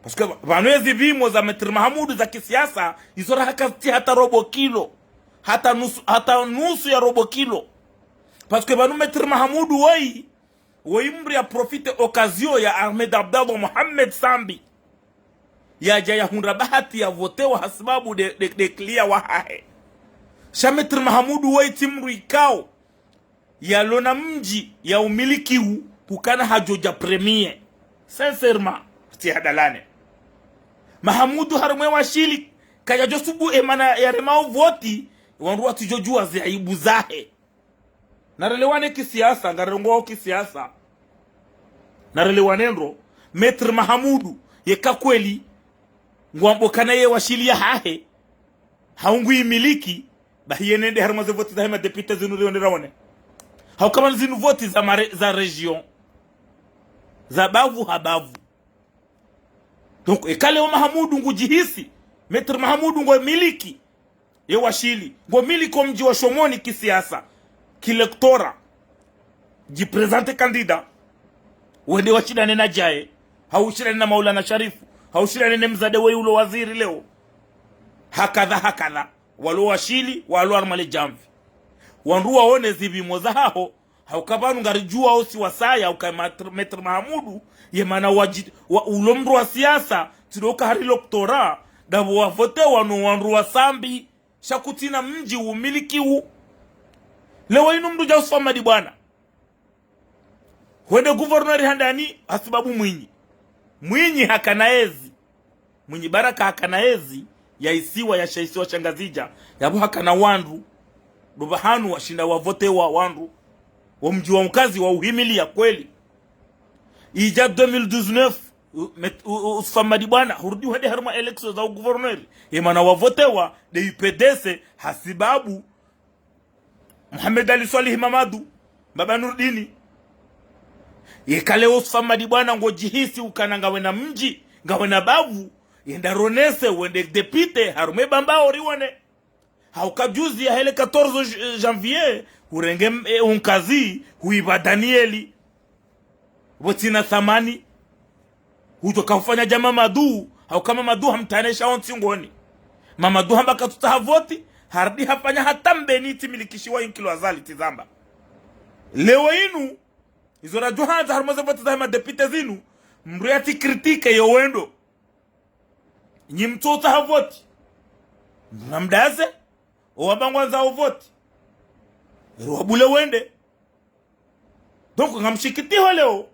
Parce que pvanu ezipvimo za Maître Mahamoudou za kisiasa, izo rahakazitsi hata robo kilo. Hata nusu, hata nusu ya robo kilo. Parce que pvanu Maître Mahamoudou woyi, woyi mndru ya profiter occasion ya Ahmed Abdallah Mohamed Sambi, yadja yahundra bahati yavotewa hasibabu nde, nde, nde client wahahe. Sha Maître Mahamoudou woyi tsi mndru ikao yalona mdji ya umilikiwo, hukana hadjo dja premier. Sincèrement, tsi hadalane. Mahamoudou harumwa Washili, kadjadjo subu emana yaremao voti, wandru watsidjo djuwa ze aibu zahe. Narelewane kisiasa, ngarongowao kisiasa. Narelewane ndro, Maître Mahamoudou, yeka kweli ngwambo kana ye Washili yahahe, hau nguimiliki, bahi ye nende harumwa ze voti zahe madéputé zinu rione raone. Hauka pvanu zinu voti za mare-, za région. Za bavu ha bavu. Donc, eka leo Mahamudu ngudjihisi, Maître Mahamudu ngomiliki ye Washili, ngomiliki wo mdji wa Shomoni kisiasa, kielektora, djiprésente candidat, wende washindane na Djae, hau ushindane na Maulana Sharifu, hau ushindane ne mdzadze weyi ulo waziri leo. Hakadha, hakadha, walo Washili, walo harumwa le djamvi. Wandru waone zipvimo zahaho, hauka pvanu ngaridjuwao si wasaya, hauka Maître, Maître Mahamudu, ye mana wadji-, wa, ulo mndru wa siasa, tsi ndo uka hari électorat, ndapvo wavotewa no wandru wa Sambi, sha kutsina mdji umilikiwo. Leo inu mndru dja Youssouf Hamadi Bwana. Hwende gouverneur handani, hasibabu Mwinyi. Mwinyi hakana ezi. Mwinyi Baraka hakana ezi ya isiwa ya sha isiwa sha Ngazidja, yapvo hakana wandru, ndo pvahanu washinda wavotewa wandru, wo mdji wa Mkazi wa uhimiliya kweli. Idja deux mille dix-neuf, u-, met-, u-, u-, Youssouf Hamadi Bwana, hurudi hwende harumwa élection za ugouverneur. Ye mana wavotewa, nde U P D C, hasibabu Mohamed Ali Soilihi Mamadou, Baba Nourdine. Yeka leo Youssouf Hamadi Bwana ngodjihisi ukana ngawena mdji, ngawena bavu, yenda ronese, wende député, harumwa Bambao riwone. Hauka juzi yahe le quatorze j-, janvier, urenge m-, e, Unkazi, huiba Danieli. Pvo tsina thamani. Hudjo kahufanya dja Mamadou, hauka Mamadou hamtanesha wontsi ngoni. Mamadou hamba katsutsaha voti, harudi hafanya hata Mbeni tsi milikishiwa inkilo Azali tsi zamba. Leo inu, izo radjo handza harumwa ze voti zahe madéputé zinu, mndru yatsi critiqué yo wendo. Nyi mtsotsaha voti. Mndru namdaze, owamba ngwandzao voti. Ero wabule wende. Donc, ngamshikitiho leo.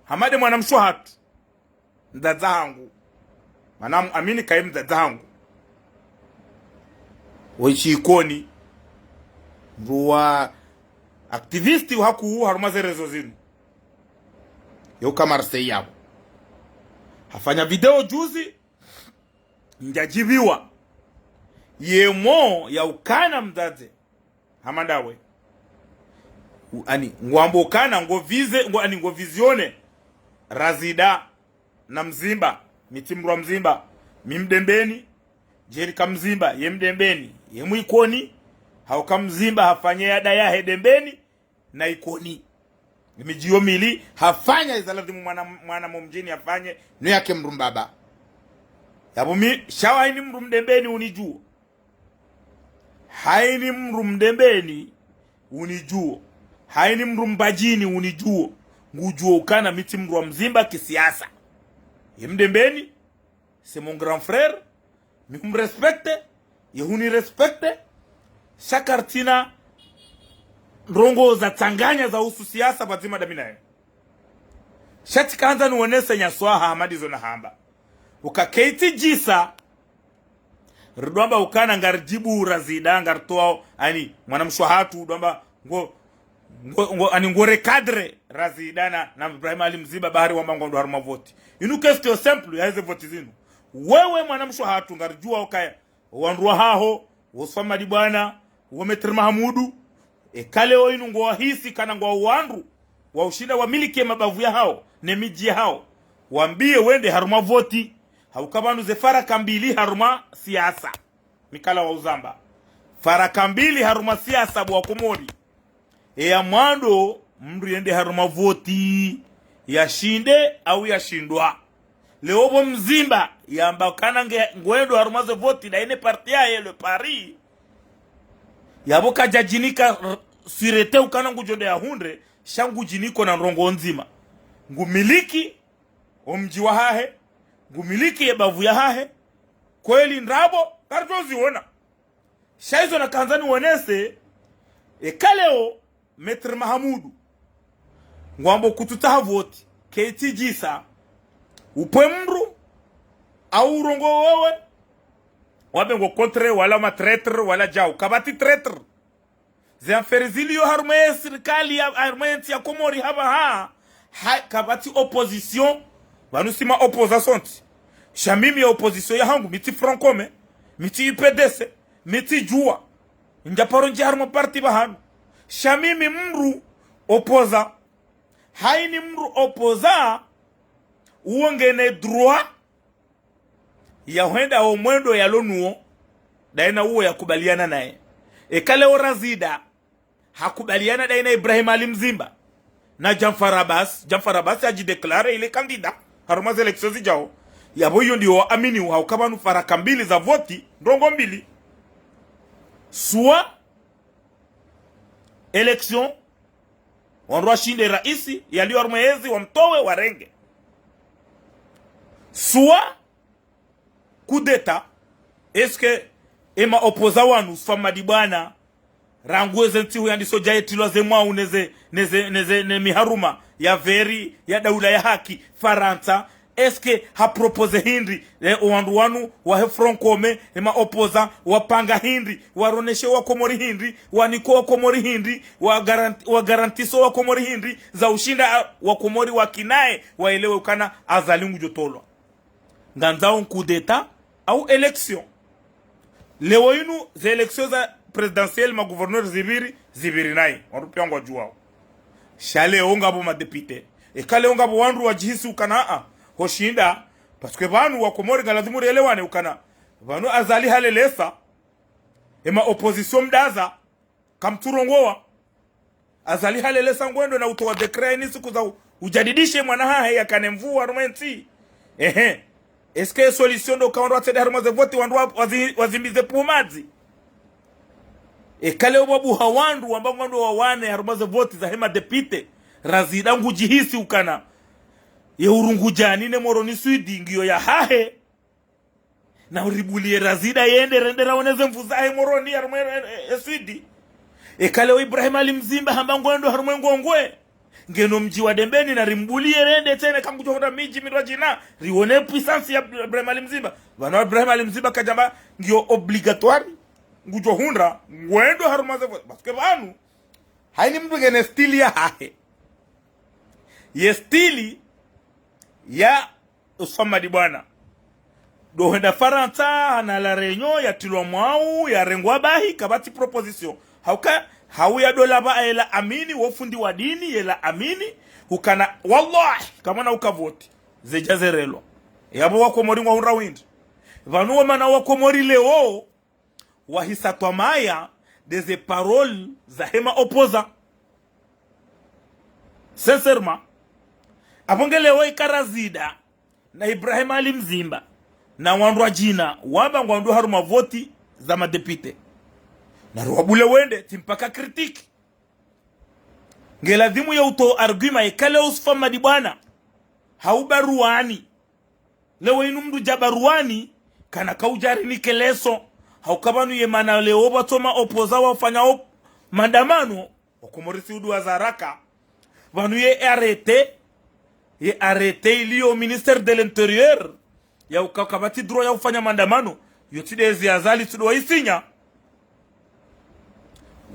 Hamadi mwana mshe wahatru. Mdzadze hangu. Mana amini kayi mdzadze hangu. Woyi Ikoni. Mndru wa activiste hakuu harumwa ze réseaux zinu. Yo ka Marseille yapvo. Hafanya video juzi. Ndjadjibiwa. Ye mot ya ukana mdzadze. Hama ndawe. U-, ani, ngwambo ukana, ngo visé, ngo, ani, ngo visionné. Razida, na Mzimba, mi tsi mndru wa Mzimba, mi Mdembeni, Jerry ka Mzimba, ye Mdembeni, ye Mwikoni, hauka Mzimba, hafanye yada yahe Dembeni, na Ikoni. Midji yo mili, hafanya iza ladhimu mwana, mwana mo mdjini hafanye, no yake mndru mbaba. Yapvo mi, sha wa hayini mndru Mdembeni unidjuo. Hayini mndru Mdembeni unidjuo. Hayini mndru Mbadjini unidjuo. Ngudjuo ukana mi tsi mndru wa Mzimba kisiasa. Ye Mdembeni, c'est mon grand frère. Mi humrespecté, ye hunirespecté. Sha kartsina ndrongoo za tsanganya za uhusu siasa pvadzima dami naye. Sha tsikandza niwonese nyaswaha Hamadi zo nahamba. Uka ketsi djisa, ridjo amba ukana ngaridjibu Razida, ngaritoao, ani, mwana mshe wahatru, ridjo amba, ngo, ngo, ngo, ani, ngo recadré Razida na, na Ibrahim Ali Mzimba bahari wamba ngwandao harumwa voti. Inu question simple, yaheze voti zinu. Wewe mwana mshe wahatru, ngaridjuao ukaya, wandru wahaho, wo Swamadi Bwana, wo Maître Mahamudu, eka leo inu ngwawahisi kana ngwao wandru, wa ushinda wamiliki ye mabavu yahawo, ne midji yahawo. Wambiye wende harumwa voti, hauka pvanu ze faraka mbili harumwa siasa. Mi kala wa uzamba. Faraka mbili harumwa siasa bo wa Komori. Eya mwando, mndru yende harumwa voti, yashinde au yashindwa. Leo bo Mzimba, yamba kana nge, ngwendo harumwa ze voti, na ine parti yahe, le pari. Yapvo kadjadjinika r-, sûreté ukana ngudjo nde yahundre, sha ngudjiniko na ndrongoo ndzima. Ngumiliki, omdji wahahe, ngumiliki ye bavu yahahe, kweli ndrabo, karidjo ziona. Sha izo nakandza niwonese, eka leo, Maître Mahamudu, ngwambo kutsutsaha voti, ketsi djisa, upve mndru, au urongowe wewe, wambe ngo contre, wala ma traître, wala djau, kapvatsi traître. Ze affaire zilio harumwa ye sirikali ya, harumwa ye ntsi ya Komori hapvaha, ha, kapvatsi opposition, pvanu si ma opposants sontsi. Sha mimi ye opposition yahangu, mi tsi Front Commun, mi tsi U P D C, mi tsi djuwa. Ndja paro ndji harumwa parti pvahanu. Sha mimi mdru opposant. Haini mdru opposant, uwo ngena droit ya hwenda o mwendo yalo nuwo, daye na uwo yakubaliana naye. Eka leo Razida hakubaliana daye na Ibrahim Ali Mzimba na Djanfar Abbas, Djanfar Abbas hadjidéclaré ile candidat harumwa ze élections zidjao. Yapvo iyo ndiyo amini hauka pvanu faraka mbili za voti, ndrongo mbili. Soit élection, wandru washinde raisi, yaliyo harumwa yezi, wamtowe, warenge. Soit coup d'État. Est-ce que ema opposants wanu, Swafa Madibwana, rangu eze ntsihu yandiso djayetilwa ze mwau neze, neze, neze, ne miharuma ya veri ya daula ya haki, Farantsa, est-ce que ha proposé hindri, eh, o wandru wanu wahe Front Commun, ema opposants, wapanga hindri, waroneshe Wakomori hindri, wanike Wakomori hindri, wa garanti-, wa garantise Wakomori hindri, za ushinda, ah, Wakomori wakinaye, waelewe ukana Azali ngudjotolwa. Ngandzao coup d'État au élection. Leo inu ze élections za présidentielles, ma gouverneurs zipviri, zipviri nayi, wandru piya ngwadjuwao. Sha leo ngapvo ma députés. Eka leo ngapvo wandru wadjihisi ukana, ah, hoshinda, parce que pvanu Wakomori ngalazimu rielewane ukana pvanu Azali halelesa, ema oppositions mdaza, kamtsurongowa. Azali halelesa ngwendo na utowa décret ini siku za u-, ujadidishe mwana hahe yakane nvuu harumwa entsi. Ehe. Est-ce que solution ndo ka wandru watsende harumwa ze voti, wandru wa-, wazi-, wazimbize pvo madzi? Eka leo pvwabuha wandru wamba ngwandro wawane harumwa ze voti zahe ma députés, Razida ngudjihisi ukana ye Urungudjani ne Moroni Sud ngiyo yahahe, na uribuliye Razida yende rende raone ze nvuu zahe Moroni harumwa e, e, e, e Sud. Eka leo Ibrahim Ali Mzimba hamba ngwendo harumwa e Ngongwe, ngeno mdji wa Dembeni, na rimbuliye rende tsena, kangudjo hundra midji mindrwadjina, rione puissance ya Ibrahim Ali Mzimba. Pvanu Ibrahim Ali Mzimba kadjamba ngiyo obligatoire, ngudjo hundra, ngwendo harumwa ze voti. Parce que pvanu, haini mndru ngena style yahahe. Ye style ya Swafa Madibwana, ndo hwenda Farantsa, hana La Réunion, yatilwa mwau, yarengwa bahi, kapvatsi proposition. Hauka, hau ya dola pva yela amini, wo fundi wa dini, yela amini, ukana, wallahi, kamwana uka voti, zedja zerelwa. Yapvo Wakomori ngwahundra windri. Pvanu wamana Wakomori leo, wahisa twamaya ndeze paroles zahe ma opposants. Sincèrement. Apvo nge leo ika Razida na Ibrahim Ali Mzimba na wandrwadjina wamba ngwandro harumwa voti za ma députés, na riwabule wende, tsi mpaka critique. Nge lazimu ya utowa argument, eka leo Swafa Madibwana hau Baruani. Leo inu mndru dja Baruani, kana kaudja rinike leçon. Hauka pvanu ye mana leo pvwatsoma opposants wafanya op-, maandamano, Wakomori si udu wa zaraka. Pvanu ye arrêté, ye arrêté iliyo ministère de l'Intérieur, ya uka kapvatsi droit ya ufanya maandamano, yo tsi ndezi Azali tsi ndo waisinya.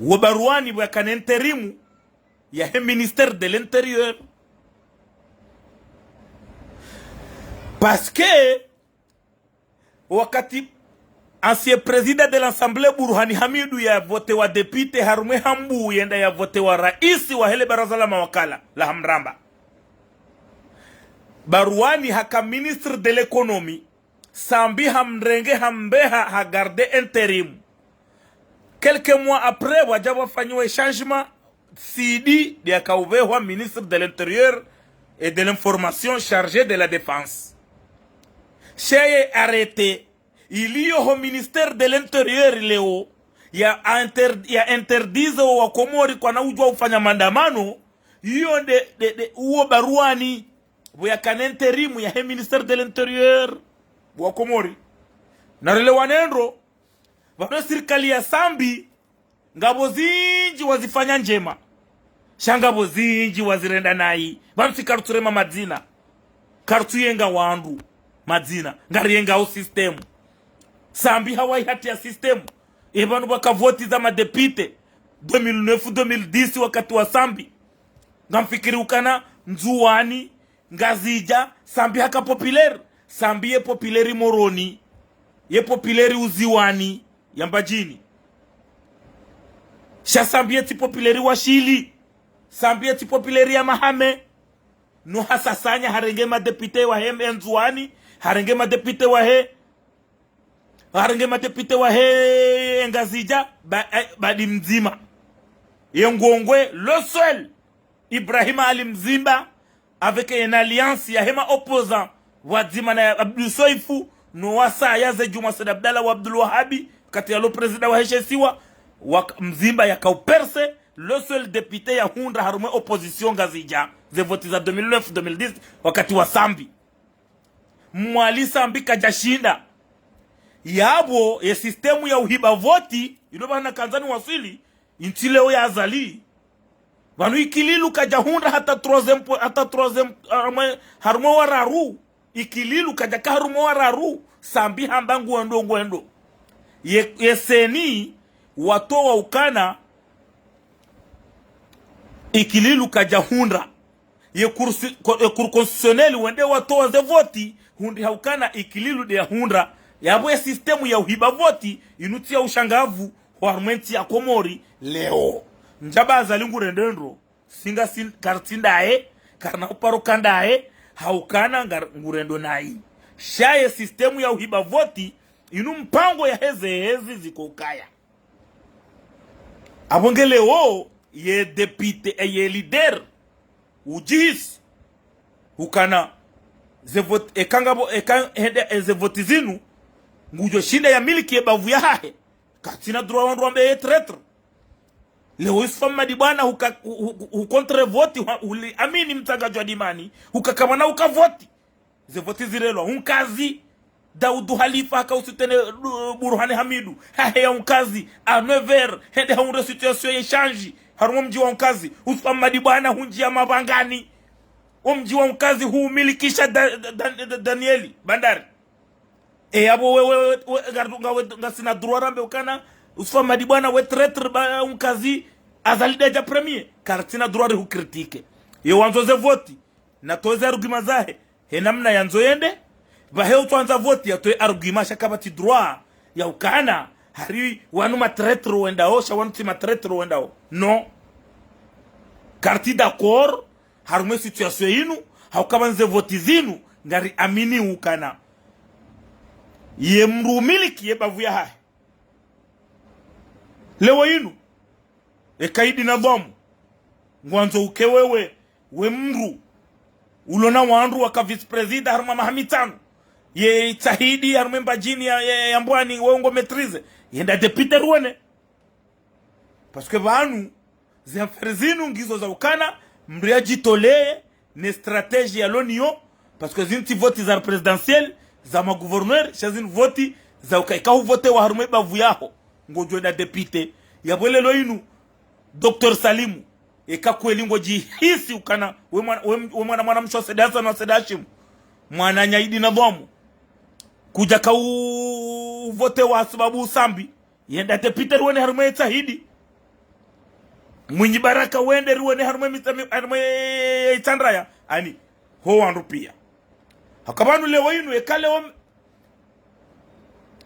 Wo Baruani pvwakana intérim yahe ministère de l'Intérieur. Parce que wakati ancien président de l'Assemblée Bourhane Hamidou yavotewa député harumwa e Hambu, yenda yavotewa raisi wahe le baraza la mawakala la Hamramba, Baruani haka ministre de l'économie, Sambi hamrenge hambeha ha garder intérim. Quelques mois après, pvwadja pvwafanyiwa changement, Sidi nde yakaubehwa ministre de l'Intérieur et de l'Information chargé de la Défense. Sha ye arrêté iliyo ho ministère de l'Intérieur leo ya inter-, ya interdise wo Wakomori kwana udjuwa ufanya maandamano, iyo nde, nde, nde, uwo Baruani, pvo yakana intérim yahe ministère de l'Intérieur, bo Wakomori. Na relewane ndro, pvanu sirikali ya Sambi, ngapvo zindji wazifanya ndjema, sha ngapvo zindji wazirenda nayi. Pvanu si karutsurema madzina, karutsuyenga wandru madzina, ngariyenga o système. Sambi hawayi hata ya système. E pvanu pvwaka voti za ma députés deux mille neuf, deux mille dix, wakati wa Sambi. Ngamfikiri ukana Ndzuwani, Ngazidja, Sambi haka populaire. Sambi ye populaire Moroni, ye populaire Uziwani, ya Mbadjini. Sha Sambi ye tsi populaire wa Shili. Sambi ye tsi populaire ya Mahame. No hasasanya harenge madéputé wahe Ndzuwani, harenge madéputé wahe, harenge madéputé wahe Ngazidja, ba, eh, badi mdzima. Ye Ngongwe, le seul, Ibrahim Ali Mzimba, avec une alliance yahe ma opposants, pvwadzima na ya Abdou Soefo, no wasaya ze Djuma Said Abdallah wa Abdoul Wahab, kati ya lo président wahe she isiwa, wak-, Mzimba yaka u percer, le seul député yahundra harumwa opposition Ngazidja, ze voti za deux mille neuf, deux mille dix, wakati wa Sambi. Mwali Sambi kadjashinda. Yapvo, ye système ya uhiba voti, ino pvanu kandza ni waswili, intsi leo ya Azali. Pvanu Ikililu kadjahundra hata troisième po-, hata troisième, harumwa, harumwa wa raru. Ikililu kadjaka harumwa wa raru. Sambi hamba ngwendo, ngwendo. Ye, ye C E N I watowa ukana Ikililu kadjahundra. Ye Cour su-, ko-, ye Cour constitutionnelle wende watowa ze voti, hundri ha ukana Ikililu nde yahundra. Yapvo ye système ya uhiba voti, inu tsi ya ushangavu, harumwa entsi ya Komori, leo. Ndjaba Azali ngurendendro, singa sin-, kartsi ndaye, karina uparo ka ndaye, ha ukana ngar-, ngurendo nayi. Sha ye système ya uhiba voti, inu mpango yaheze hezi ziko ukaya. Apvo nge leo, ye député, eh, ye leader, udjihisi ukana, ze voti, eka ngapvo, eka hende, eh, ze voti zinu, ngudjo shinda ya miliki ye bavu yahahe. Katsina droit wandru wambe ye traître. Leo Youssouf Hamadi Bwana huka, hu, hu, hu contre voti, hu, huli amini mtsanganywa dimani, huka kamana huka voti. Ze voti zirelwa, Unkazi, Daoudou Halifa haka usoutenir, uh, Bourhane Hamidou, haheya Unkazi, à neuf heures, hende haundre situation ye change, harumwa mdji wa Unkazi, Youssouf Hamadi Bwana hundjia mapvangani, o mdji wa Unkazi huumilikisha Da-, Da-, Da-, Da-, Daniel Bandari. E yapvo we, we, we, we, ngar-, nga we, ngasina droit rambe ukana, Youssouf Hamadi Bwana we traître ba Unkazi, Azali ndedja premier, kartsina droit rihucritiquer. Ye wandzo ze voti, natowe ze argument zahe, he namna yandzo yende, pvahe utswandza voti yatowe argument sha kapvatsi droit ya ukana, hari wanu ma traître wendao, sha wanu tsi ma traître wendao. Non. Kartsi d'accord, harumwa ye situation yinu, ha ukana ze voti zinu, ngari amini ukana. Ye mdru umiliki ye bavu yahahe. Leo yinu, eka Idi Nadhwamu, ngwandzo uke wewe, we mdru, ulona wandru waka vice-président harumwa maha mitsanu, ye Tsahidi harumwa Mbadjini ya, ya, ya Mbwani, wewe ngo maîtriser, yenda député ruwone. Parce que pvanu, ze affaire zinu ngizo za ukana, mdru yadjitoleye, ne stratégie yalo nayo, parce que zinu tsi voti za présidentielle, za ma gouverneur, sha zinu voti za uka, eka huvotewa harumwa ye bavu yaho, ngodjo enda député. Yapvo leo yinu, Docteur Salimu, eka kweli ngodjihisi ukana, we mwana, we, we mwana, mwana mshe wa Said Hassan wa Said Hashim, mwananya Idi Nadhwamu, kudjaka u-, uvotewa sababu Sambi, yenda député ruwone harumwa ye Tsahidi. Mwinyi Baraka wende ruwone harumwa ye Mitsa-, mi-, harumwa ye Itsandraya. Ani, ho wandru pia. Haka pvanu leo yinu, eka leo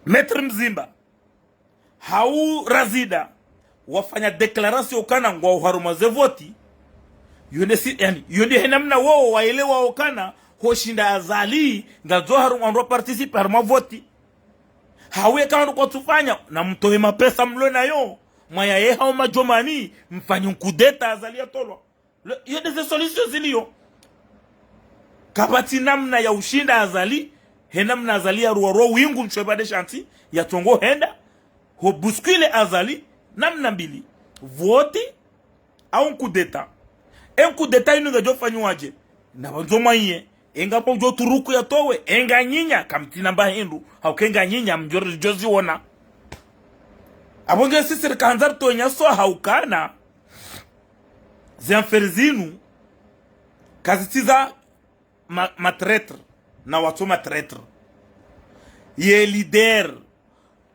Maître Mzimba, hau Razida, wafanya déclaration ukana ngwao harumwa ze voti. Yo nde si, yani, yo nde he namna wowo waelewa ukana, hoshinda Azali, ngazo harumwa wandru wa participer harumwa voti. Hau eka wandru kwatsufanya, na mtowe mapesa mlo nayo, mwayaye hao madjomani, mfanye kudeta Azali yatolwa. Le, yo nde ze solution zilio. Kapvatsi namna ya ushinda Azali, he namna Azali yaruwarua wingu ntsu epvade sha ntsi, yatsongo henda, ho bousculer Azali, namna mbili. Voti, au kudeta. E kudeta inu ngedjo fanyiwaje? Na pvandzo mwaye, enga pvo udjo turuku yatowe, enga nyinya, kamtsina mba hindru, hauka enga nyinya, mdjo ri djo ziona. Apvo nge sisi rikandza ritowe nyaso ha ukana, ze affaire zinu, kazitsi za ma, ma traître, na watso ma traître. Ye leader,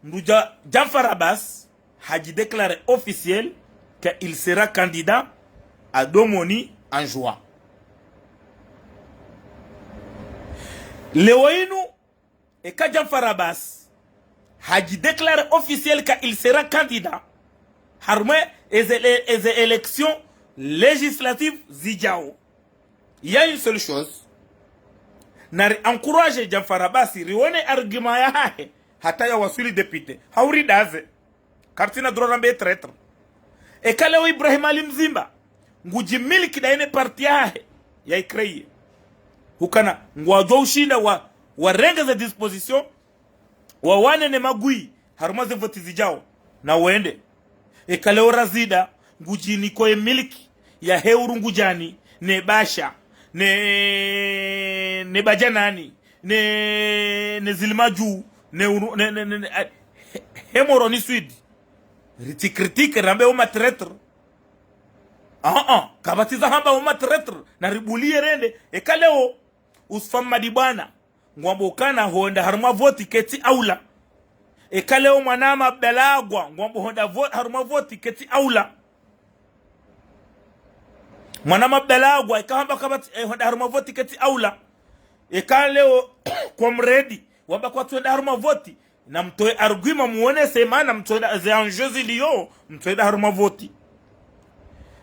Ndudja Djanfar Abbas hadji déclaré officiel qu'il sera candidat à Domoni en juin. Leo inu, eka Djanfar Abbas hadji déclaré officiel qu'il sera candidat, Harumwa eze, eze élections législatives zidjao. Il y a une seule chose. Nari encourager Djanfar Abasi, rione argument yahahe, hata yawaswili député. Hau ridaze. Kartsina droit rambe traître. Eka leo Ibrahim Ali Mzimba, ngudjimiliki daye ne parti yahahe, ya i créer. Hukana, ngwadjo ushinda wa, warenge ze dispositions, wawane ne magui, harumwa ze voti zidjao, na wende. Eka leo Razida, ngudjiniko ye miliki, yahe Urungudjani, ne Basha, ne, ne Badjanani, ne, ne Zilimadju, ne Uru-, ne, ne, ne, ne, a, he, he Moroni Sud. Ritsi critiquer, rambe wo ma traître. Ah, ah, kapvatsi za hamba wo ma traître, na ribuliye rende, eka leo, Usfa Mmadi Bwana, ngwambo ukana honda harumwa voti ketsi aula. Eka leo mwana Mabdalagwa, ngwambo honda vo-, harumwa voti ketsi aula. Mwana Mabdalagwa, eka hamba kapvatsi, eh, honda harumwa voti ketsi aula. Eka leo Comrade, wamba kwatsuenda harumwa voti, na mtowe argument muonese mana mtsuenda ze enjeux ziliyo, mtsuenda harumwa voti.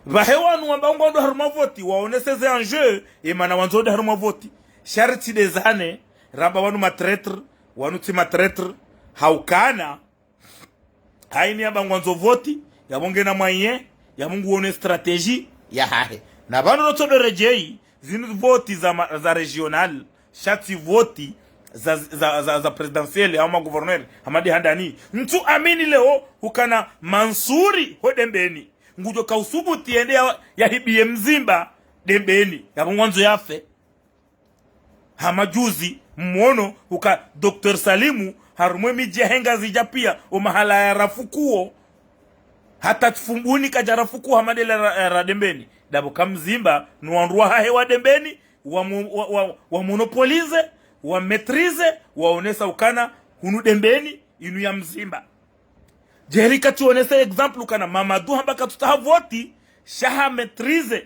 Pvahe wanu wamba ngwandao harumwa voti, waonese ze enjeux, ye mana wandzo enda harumwa voti. Sha ritsi dezane, ramba wanu ma traître, wanu tsi ma traître, haukana, haini yamba ngwandzo voti, yapvo ngena moyen, yapvo nguone stratégie yahahe. Na pvanu rotsodo redjeyi, zinu voti za ma-, za régional, sha tsi voti za, za, za, za présidentielle, hama gouverneur, hama de handani. Ntsu amini leo, hukana Mansuri ho Dembeni. Ngudjo kausubuti yende ya, yahibiye Mzimba Dembeni. Yapvo ngwandzo yafe. Hama juzi, mwono, huka Docteur Salimu, harumwa emidji yahe Ngazidja pia, o mahala ya rafukuo, hata Tsi Fumbuni kadja rafukuo hama de la ra-, ra Dembeni. Dapvo ka Mzimba, no wandru wahahe wa Dembeni, wa mo-, wa, wa, wa monopoliser, wa maîtriser, waonesa ukana, hunu Dembeni, inu ya Mzimba. Djeri katsuonesa exemple ukana Mamadou hamba katsutsaha voti, sha ha maîtriser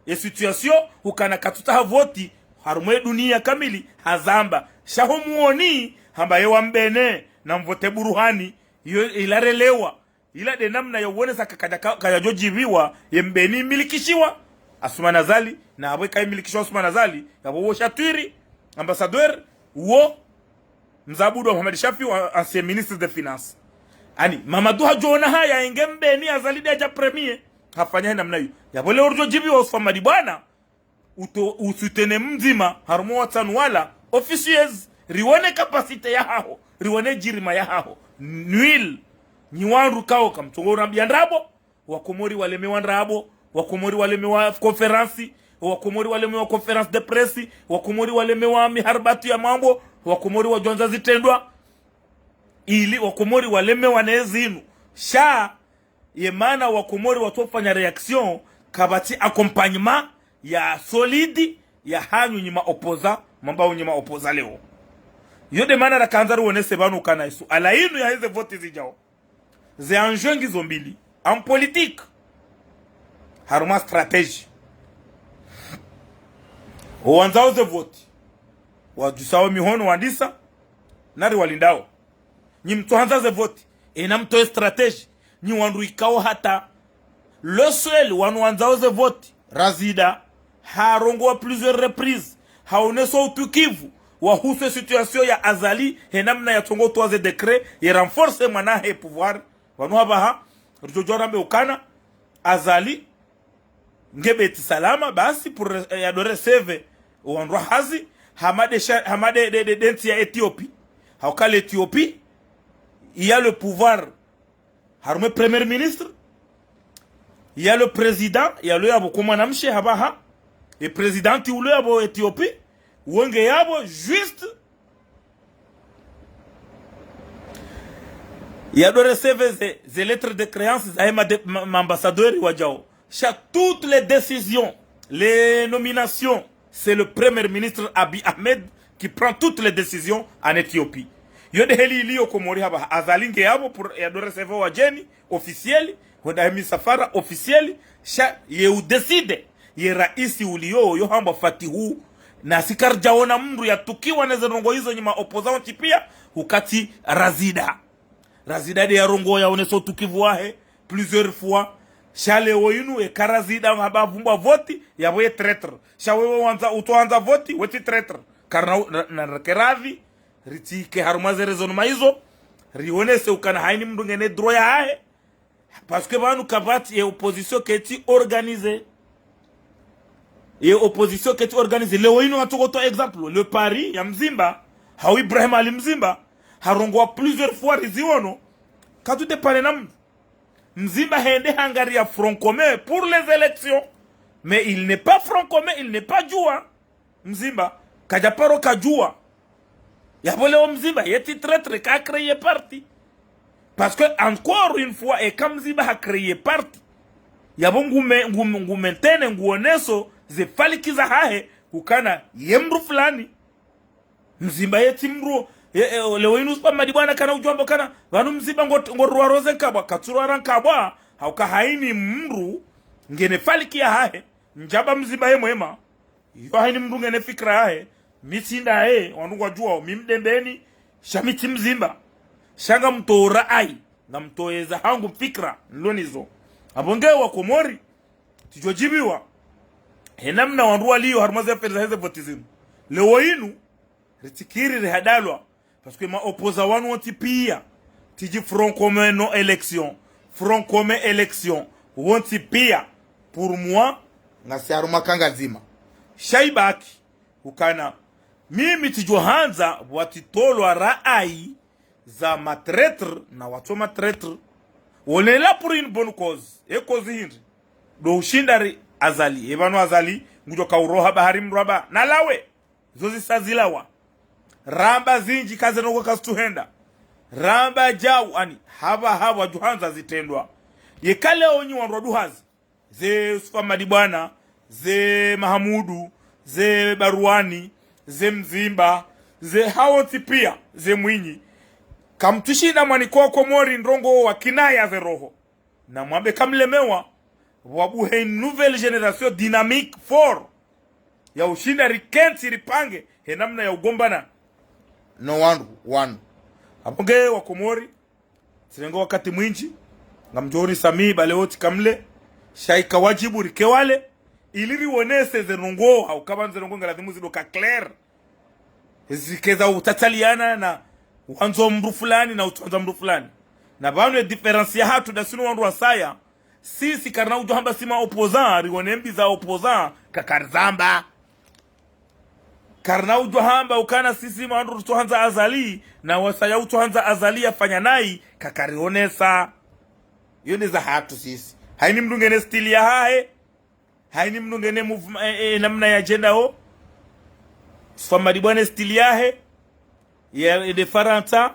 ye situation, ukana katsutsaha voti, harumwa ye dunia kamili, hazamba. Sha ho muoni, hamba ye wa Mbeni, na mvote Buruhani, iyo ila relewa. Ila de namna ya uonesa ka-, kadja ka-, kadjadjo djiviwa, ye Mbeni imilikishiwa Assoumani Azali, na apvo ika imilikishiwa Assoumani Azali, yapvo wo shatwiri, ambassadeur, wo, Mze Abdou Mohamed Chafi, wa ancien ministre des Finances. Ani, Mamadou hadjoona haya, enge Mbeni Azali de adja premier. Hafanya he namna iyo. Yapvo leo ridjo djiviwa Usfa Mmadi Bwana, uto-, usoutenir Mzimba, harumwa watsanu wala, officiers, rione capacité yahaho, rione djirima yahaho. Nul. Nyi wandru kao kamtsongo urambia ndrabo, Wakomori walemewa ndrabo, Wakomori walemewa conférence, Wakomori walemewa conférence de presse, Wakomori walemewa miharibatu ya mambo, Wakomori wadjwandza zitrendwa, ili Wakomori walemewa ne zinu. Sha, ye mana Wakomori watsofanya réaction, kapvatsi accompagnement ya solide, yahanyu nyi ma opposants, mamba nyi ma opposants leo. Yo de mana rakandza ruonese pvanu ukana isu. Ala inu yaheze voti zidjao. Ze enjeux ngizo mbili. En politique. Harumwa stratégie. Owandzao ze voti. Wadjusao mihono wandisa. Nari walindao. Nyi mtsohandza ze voti. Ena mtowe stratégie. Nyi wandru ikao hata. Le seul wanu wandzao ze voti. Razida, harongoa plusieurs reprises, haonesa utukivu wahusu situation ya Azali, he namna yatsongo utowa ze décret, ye renforcer mwana he pouvoir. Pvanu hapvaha, ridjo djuwa rambe ukana, Azali, nge Beit Salam, basi pour, eh, yado recevoir, wandru hazi, hama de sha-, hama de, de, de, de ntsi ya Éthiopie. Hauka l'Éthiopie, il y a le pouvoir harumwa premier ministre, il y a le président, il y a le yapvo ko mwanamshe hapvaha, e président ule yapvo Éthiopie, wonge yapvo juste, yado recevoir ze, ze lettres de créance za hema de, ma, ma ambassadeurs wadjao. Sha toutes les décisions, les nominations, c'est le premier ministre Abiy Ahmed qui prend toutes les décisions en Éthiopie. Yo de heli iliyo Komori hapvaha. Azali nge yapvo pour yado recevoir wadjeni, officiel, honda he misafara, officiel, sha ye udécider, ye raisi uliyo, yo hambwa Fatihu, na si karidjaona mndru yatukiwa neze ndrongoo izo nyi ma opposants pia, hukati Razida. Razida de yarongoa yaonesa utukivu wahe, plusieurs fois. Sha leo inu eka razida hamba havumbwa voti, yapvo ye traître. Sha wewe wandza, utsohandza voti, we tsi traître. Karina u-, na, na, reke radhi, ritsike harumwa ze raisonnement izo, rionese ukana haini mndru ngena droit yahahe. Parce que pvanu kapvatsi ye opposition ketsi organisée. Ye opposition ketsi organisée. Leo inu ngamtsotowa exemple. Le pari ya Mzimba, hau Ibrahim Ali Mzimba, harongowa plusieurs fois riziono. Katsu dépendre na mndru. Mzimba hende hangariya Front commun pour les élections. Mais il n'est pas Front commun, il n'est pas Juwa. Mzimba, kadja paro ka Juwa. Yapvo leo Mzimba, ye tsi traître ka créer parti. Parce que, encore une fois, eka Mzimba ha créer parti, yapvo ngume, ngume, ngume ntene, nguoneso ze fikira zahahe, ukana ye mndru fulani. Mzimba ye tsi mndru, ye, e, leo inu Sufwan Madibwana kana udjo hamba ukana, pvanu Mzimba ngo, ngo rwaro ze nkabwa, katsu rwara nkabwa, hauka haini mndru ngena fikira yahahe, ndjamba Mzimba ye mwema. Yo haini mndru ngena fikira yahe, mi tsi ndaye, wandru ngwadjuwao, mi Mdembeni, sha mi tsi Mzimba. Sha ngamtowo rayi, ngamtowo eza hangu fikira, nilo nizo. Apvo nge wa Komori, tsidjo djibiwa. He namna wandru waliyo harumwa ze affaire zahe ze voti zinu. Leo inu, ritsikiri rihadalwa. Parce que ma opposants wanu wontsi piya. Tsidji Front commun non élection. Front commun élection. Wontsi piya. Pour moi, ngasi harumwa kanga dzima. Sha ibaki ukana, mimi tsidjo handza, pvwa tsitolwa rayi za ma traîtres na watso ma traîtres. On est là pour une bonne cause. E cause hindri? Ndo ushinda ri Azali. E pvanu Azali, ngudjo kauroha bahari mrwaba. Nalawe. Zo zisa zilawa. Ramba zindji kaze noko kazitsuhenda. Ramba djau ani, hapva hapva djuhandza zitrendwa. Yeka leo nyi wandru wa duhazi. Ze Sufwan Madibwana, ze Mahamudu, ze Baruwani, ze Mzimba, ze hawontsi piya, ze Mwinyi. Kamtsushinda mwaniko wa Komori ndrongoo wa kinaya ze roho. Na mwambe kamlemewa, pvwabuhe nouvelle génération dynamique fort. Ya ushinda rikentsi ripange, he namna ya ugombana no wandru, wanu. Apvo nge wa Komori, tsirenga wakati mwindji, ngamdjo uri samihi pvale wontsi kamle, sha ika wadjibu rike wale, ili rionese ze ndrongoo, hauka pvanu ze ndrongoo nge lazimu zidoka clair. Zike za utataliana na wandzo mndru fulani na utswandza mndru fulani. Na pvanu ye différence yahatru ndasi no wandru wasaya, sisi karina udjo hamba si ma opposants, rione mbi za opposants, kakarizamba. Karina udjo hamba ukana sisi ma wandru utsohandza Azali, na wasaya utsohandza Azali yafanya nayi, kakarionesa. Yo nde zahatru sisi. Haini mndru ngena style yahahe, haini mndru ngena mouv-, e, e, namna ya agenda wo. Sufwan Madibwana style yahe, ya, ende Farantsa,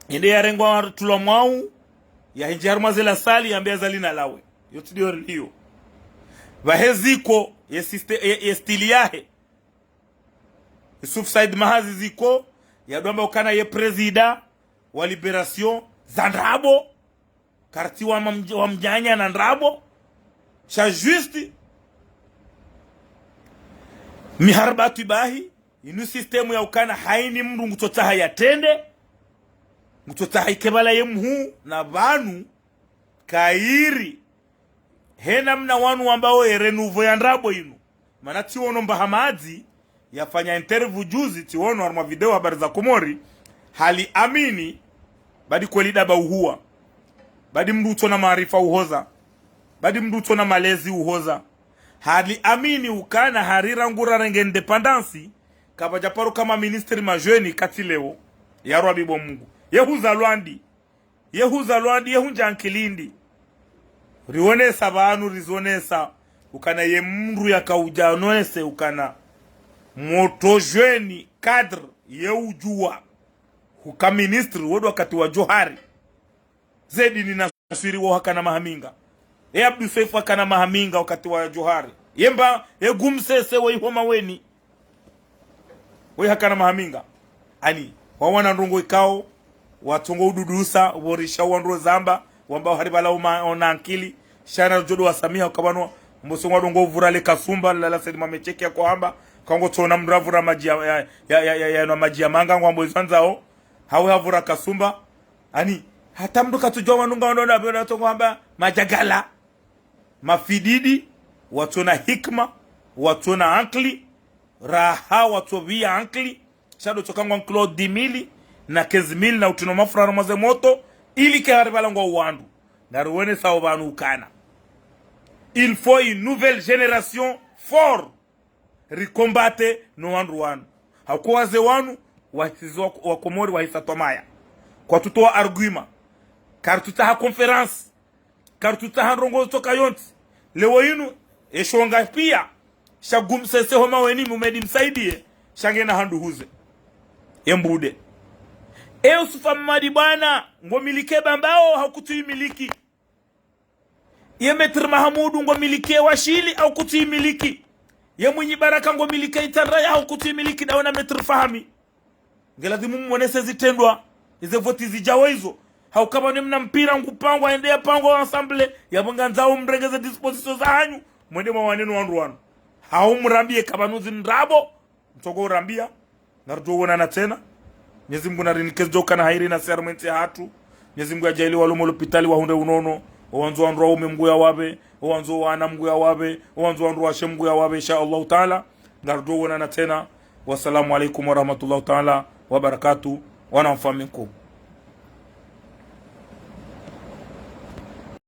ende yarengwa tulwa mwau, yahindji harumwa ze la salle, yambe Azali nalawe. Yo tsi ndiyo liyo. Pvahe Ziko, ye siste-, ye, ye style yahe. Youssouf Said Mahazi Ziko, yadjo amba ukana ye président wa libération, za ndrabo. Kartsi wa mam-, wa mdjanya na ndrabo. Sha juste. Miharibatwi bahi. Inu système ya ukana haini mndru ngutsotsaha yatrende. Ngutsotsaha ike pvala ye mhuu na pvanu. Kayiri. He namna wanu wambao ye renouveau ya ndrabo inu. Mana tsiono Mbahamadzi, yafanya interview juzi, tsiono harumwa video Habari za Komori, hali amini, badi kweli daba uhuwa. Badi mndru utsona maarifa uhoza. Badi mndru utsona malezi uhoza. Hali amini ukana hari rangu rarenge indépendance, kapvadja paro kama ministre majeunes katsi leo. Ya Rabbi bo Mungu. Ye huza lwandi. Ye huza lwandi, ye hundja ankilindi. Rionesa pvanu, rizonesa. Ukana ye mndru yakaudja onese, ukana. Moto jeune cadre, ye udjuwa. Huka ministre, wodo wakati wa Djohar. Zedine Naswiri wo hakana maha minga. Ye Abdou Soefo hakana maha minga wakati wa Djohar. Ye mba, ye Gumsese wo iho Maweni. Wo hakana maha minga. Ani, wawana ndrongoo ikao, watsongo ududusa, uborisha wandru zamba, wamba hari pvala uma, ona ankili, sha na djodo wasamiha ukapvanu, mbo songo wadongo uvura le kasumba, lala Said Mohamed Cheikh yakohamba, kango tsona mndru avura madji ya, ya, ya, ya, ya, ya, no madji ya manga, ngwambo izo wandzao, hawe havura kasumba, ani, Hata mndru katsudjuwa wanu ngwandao na pvyo na tongo hamba madjagala, mafididi, watsona hikima, watsona ankili, raha watsopviya ankili, sha ndo tsoka ngwa nkilo dix mille na quinze mille na utrino mafura harumwa ze moto, ili ke hari pvala ngwao wandru. Ngariwonesao pvanu ukana il faut une nouvelle génération forte. Rikombate no wandru wanu. Hauka wazee wanu, wahisi wa, wa Komori wahisa twamaya. Kwatsutowa argument. Karitsutsaha conférence. Karitsutsaha ndrongoo tsoka yontsi. Leo inu, eshonga piya. Sha gumsese ho Maweni Mohamed Msaidie. Sha ngena handru huze. Ye mbude. E Yusufa Mmadi bwana, ngomiliki Bambao hau kutsuimiliki. Ye Maître Mahamudu ngomiliki Washili hau kutsuimiliki. Ye Mwinyi Baraka ngomiliki Itsandraya hau kutsuimiliki dawe na Maître Fahami. Ngeladhimu mmonese zitrendwa, ize voti zidjawo izo. Hauka pvanu mna mpira ngupangwa, ende yapangwa ensemble, yapvo ngandzao mrenge ze dispositions zahanyu, mwende mwawane no wandru wanu. Hau mrambiye ka pvanu zi ndrabo, mtsoko urambiya, ngarudjo wonana tsena. Mnyezi Mngu narinike zidjo ukana hairi na siyari mwentsi hatru. Mnyezi Mngu yadjaaliye walo mo lopitali wahundre unono. Owandzo wandru waume Mngu yawapve. Owandzo wana Mngu yawapve. Owandzo wandru washe Mngu yawapve, insha Allahu Taala. Ngarudjo wonana tsena. Wassalamu alaikum warahmatullahi taala wabarakatuh. Wana mfa minkum.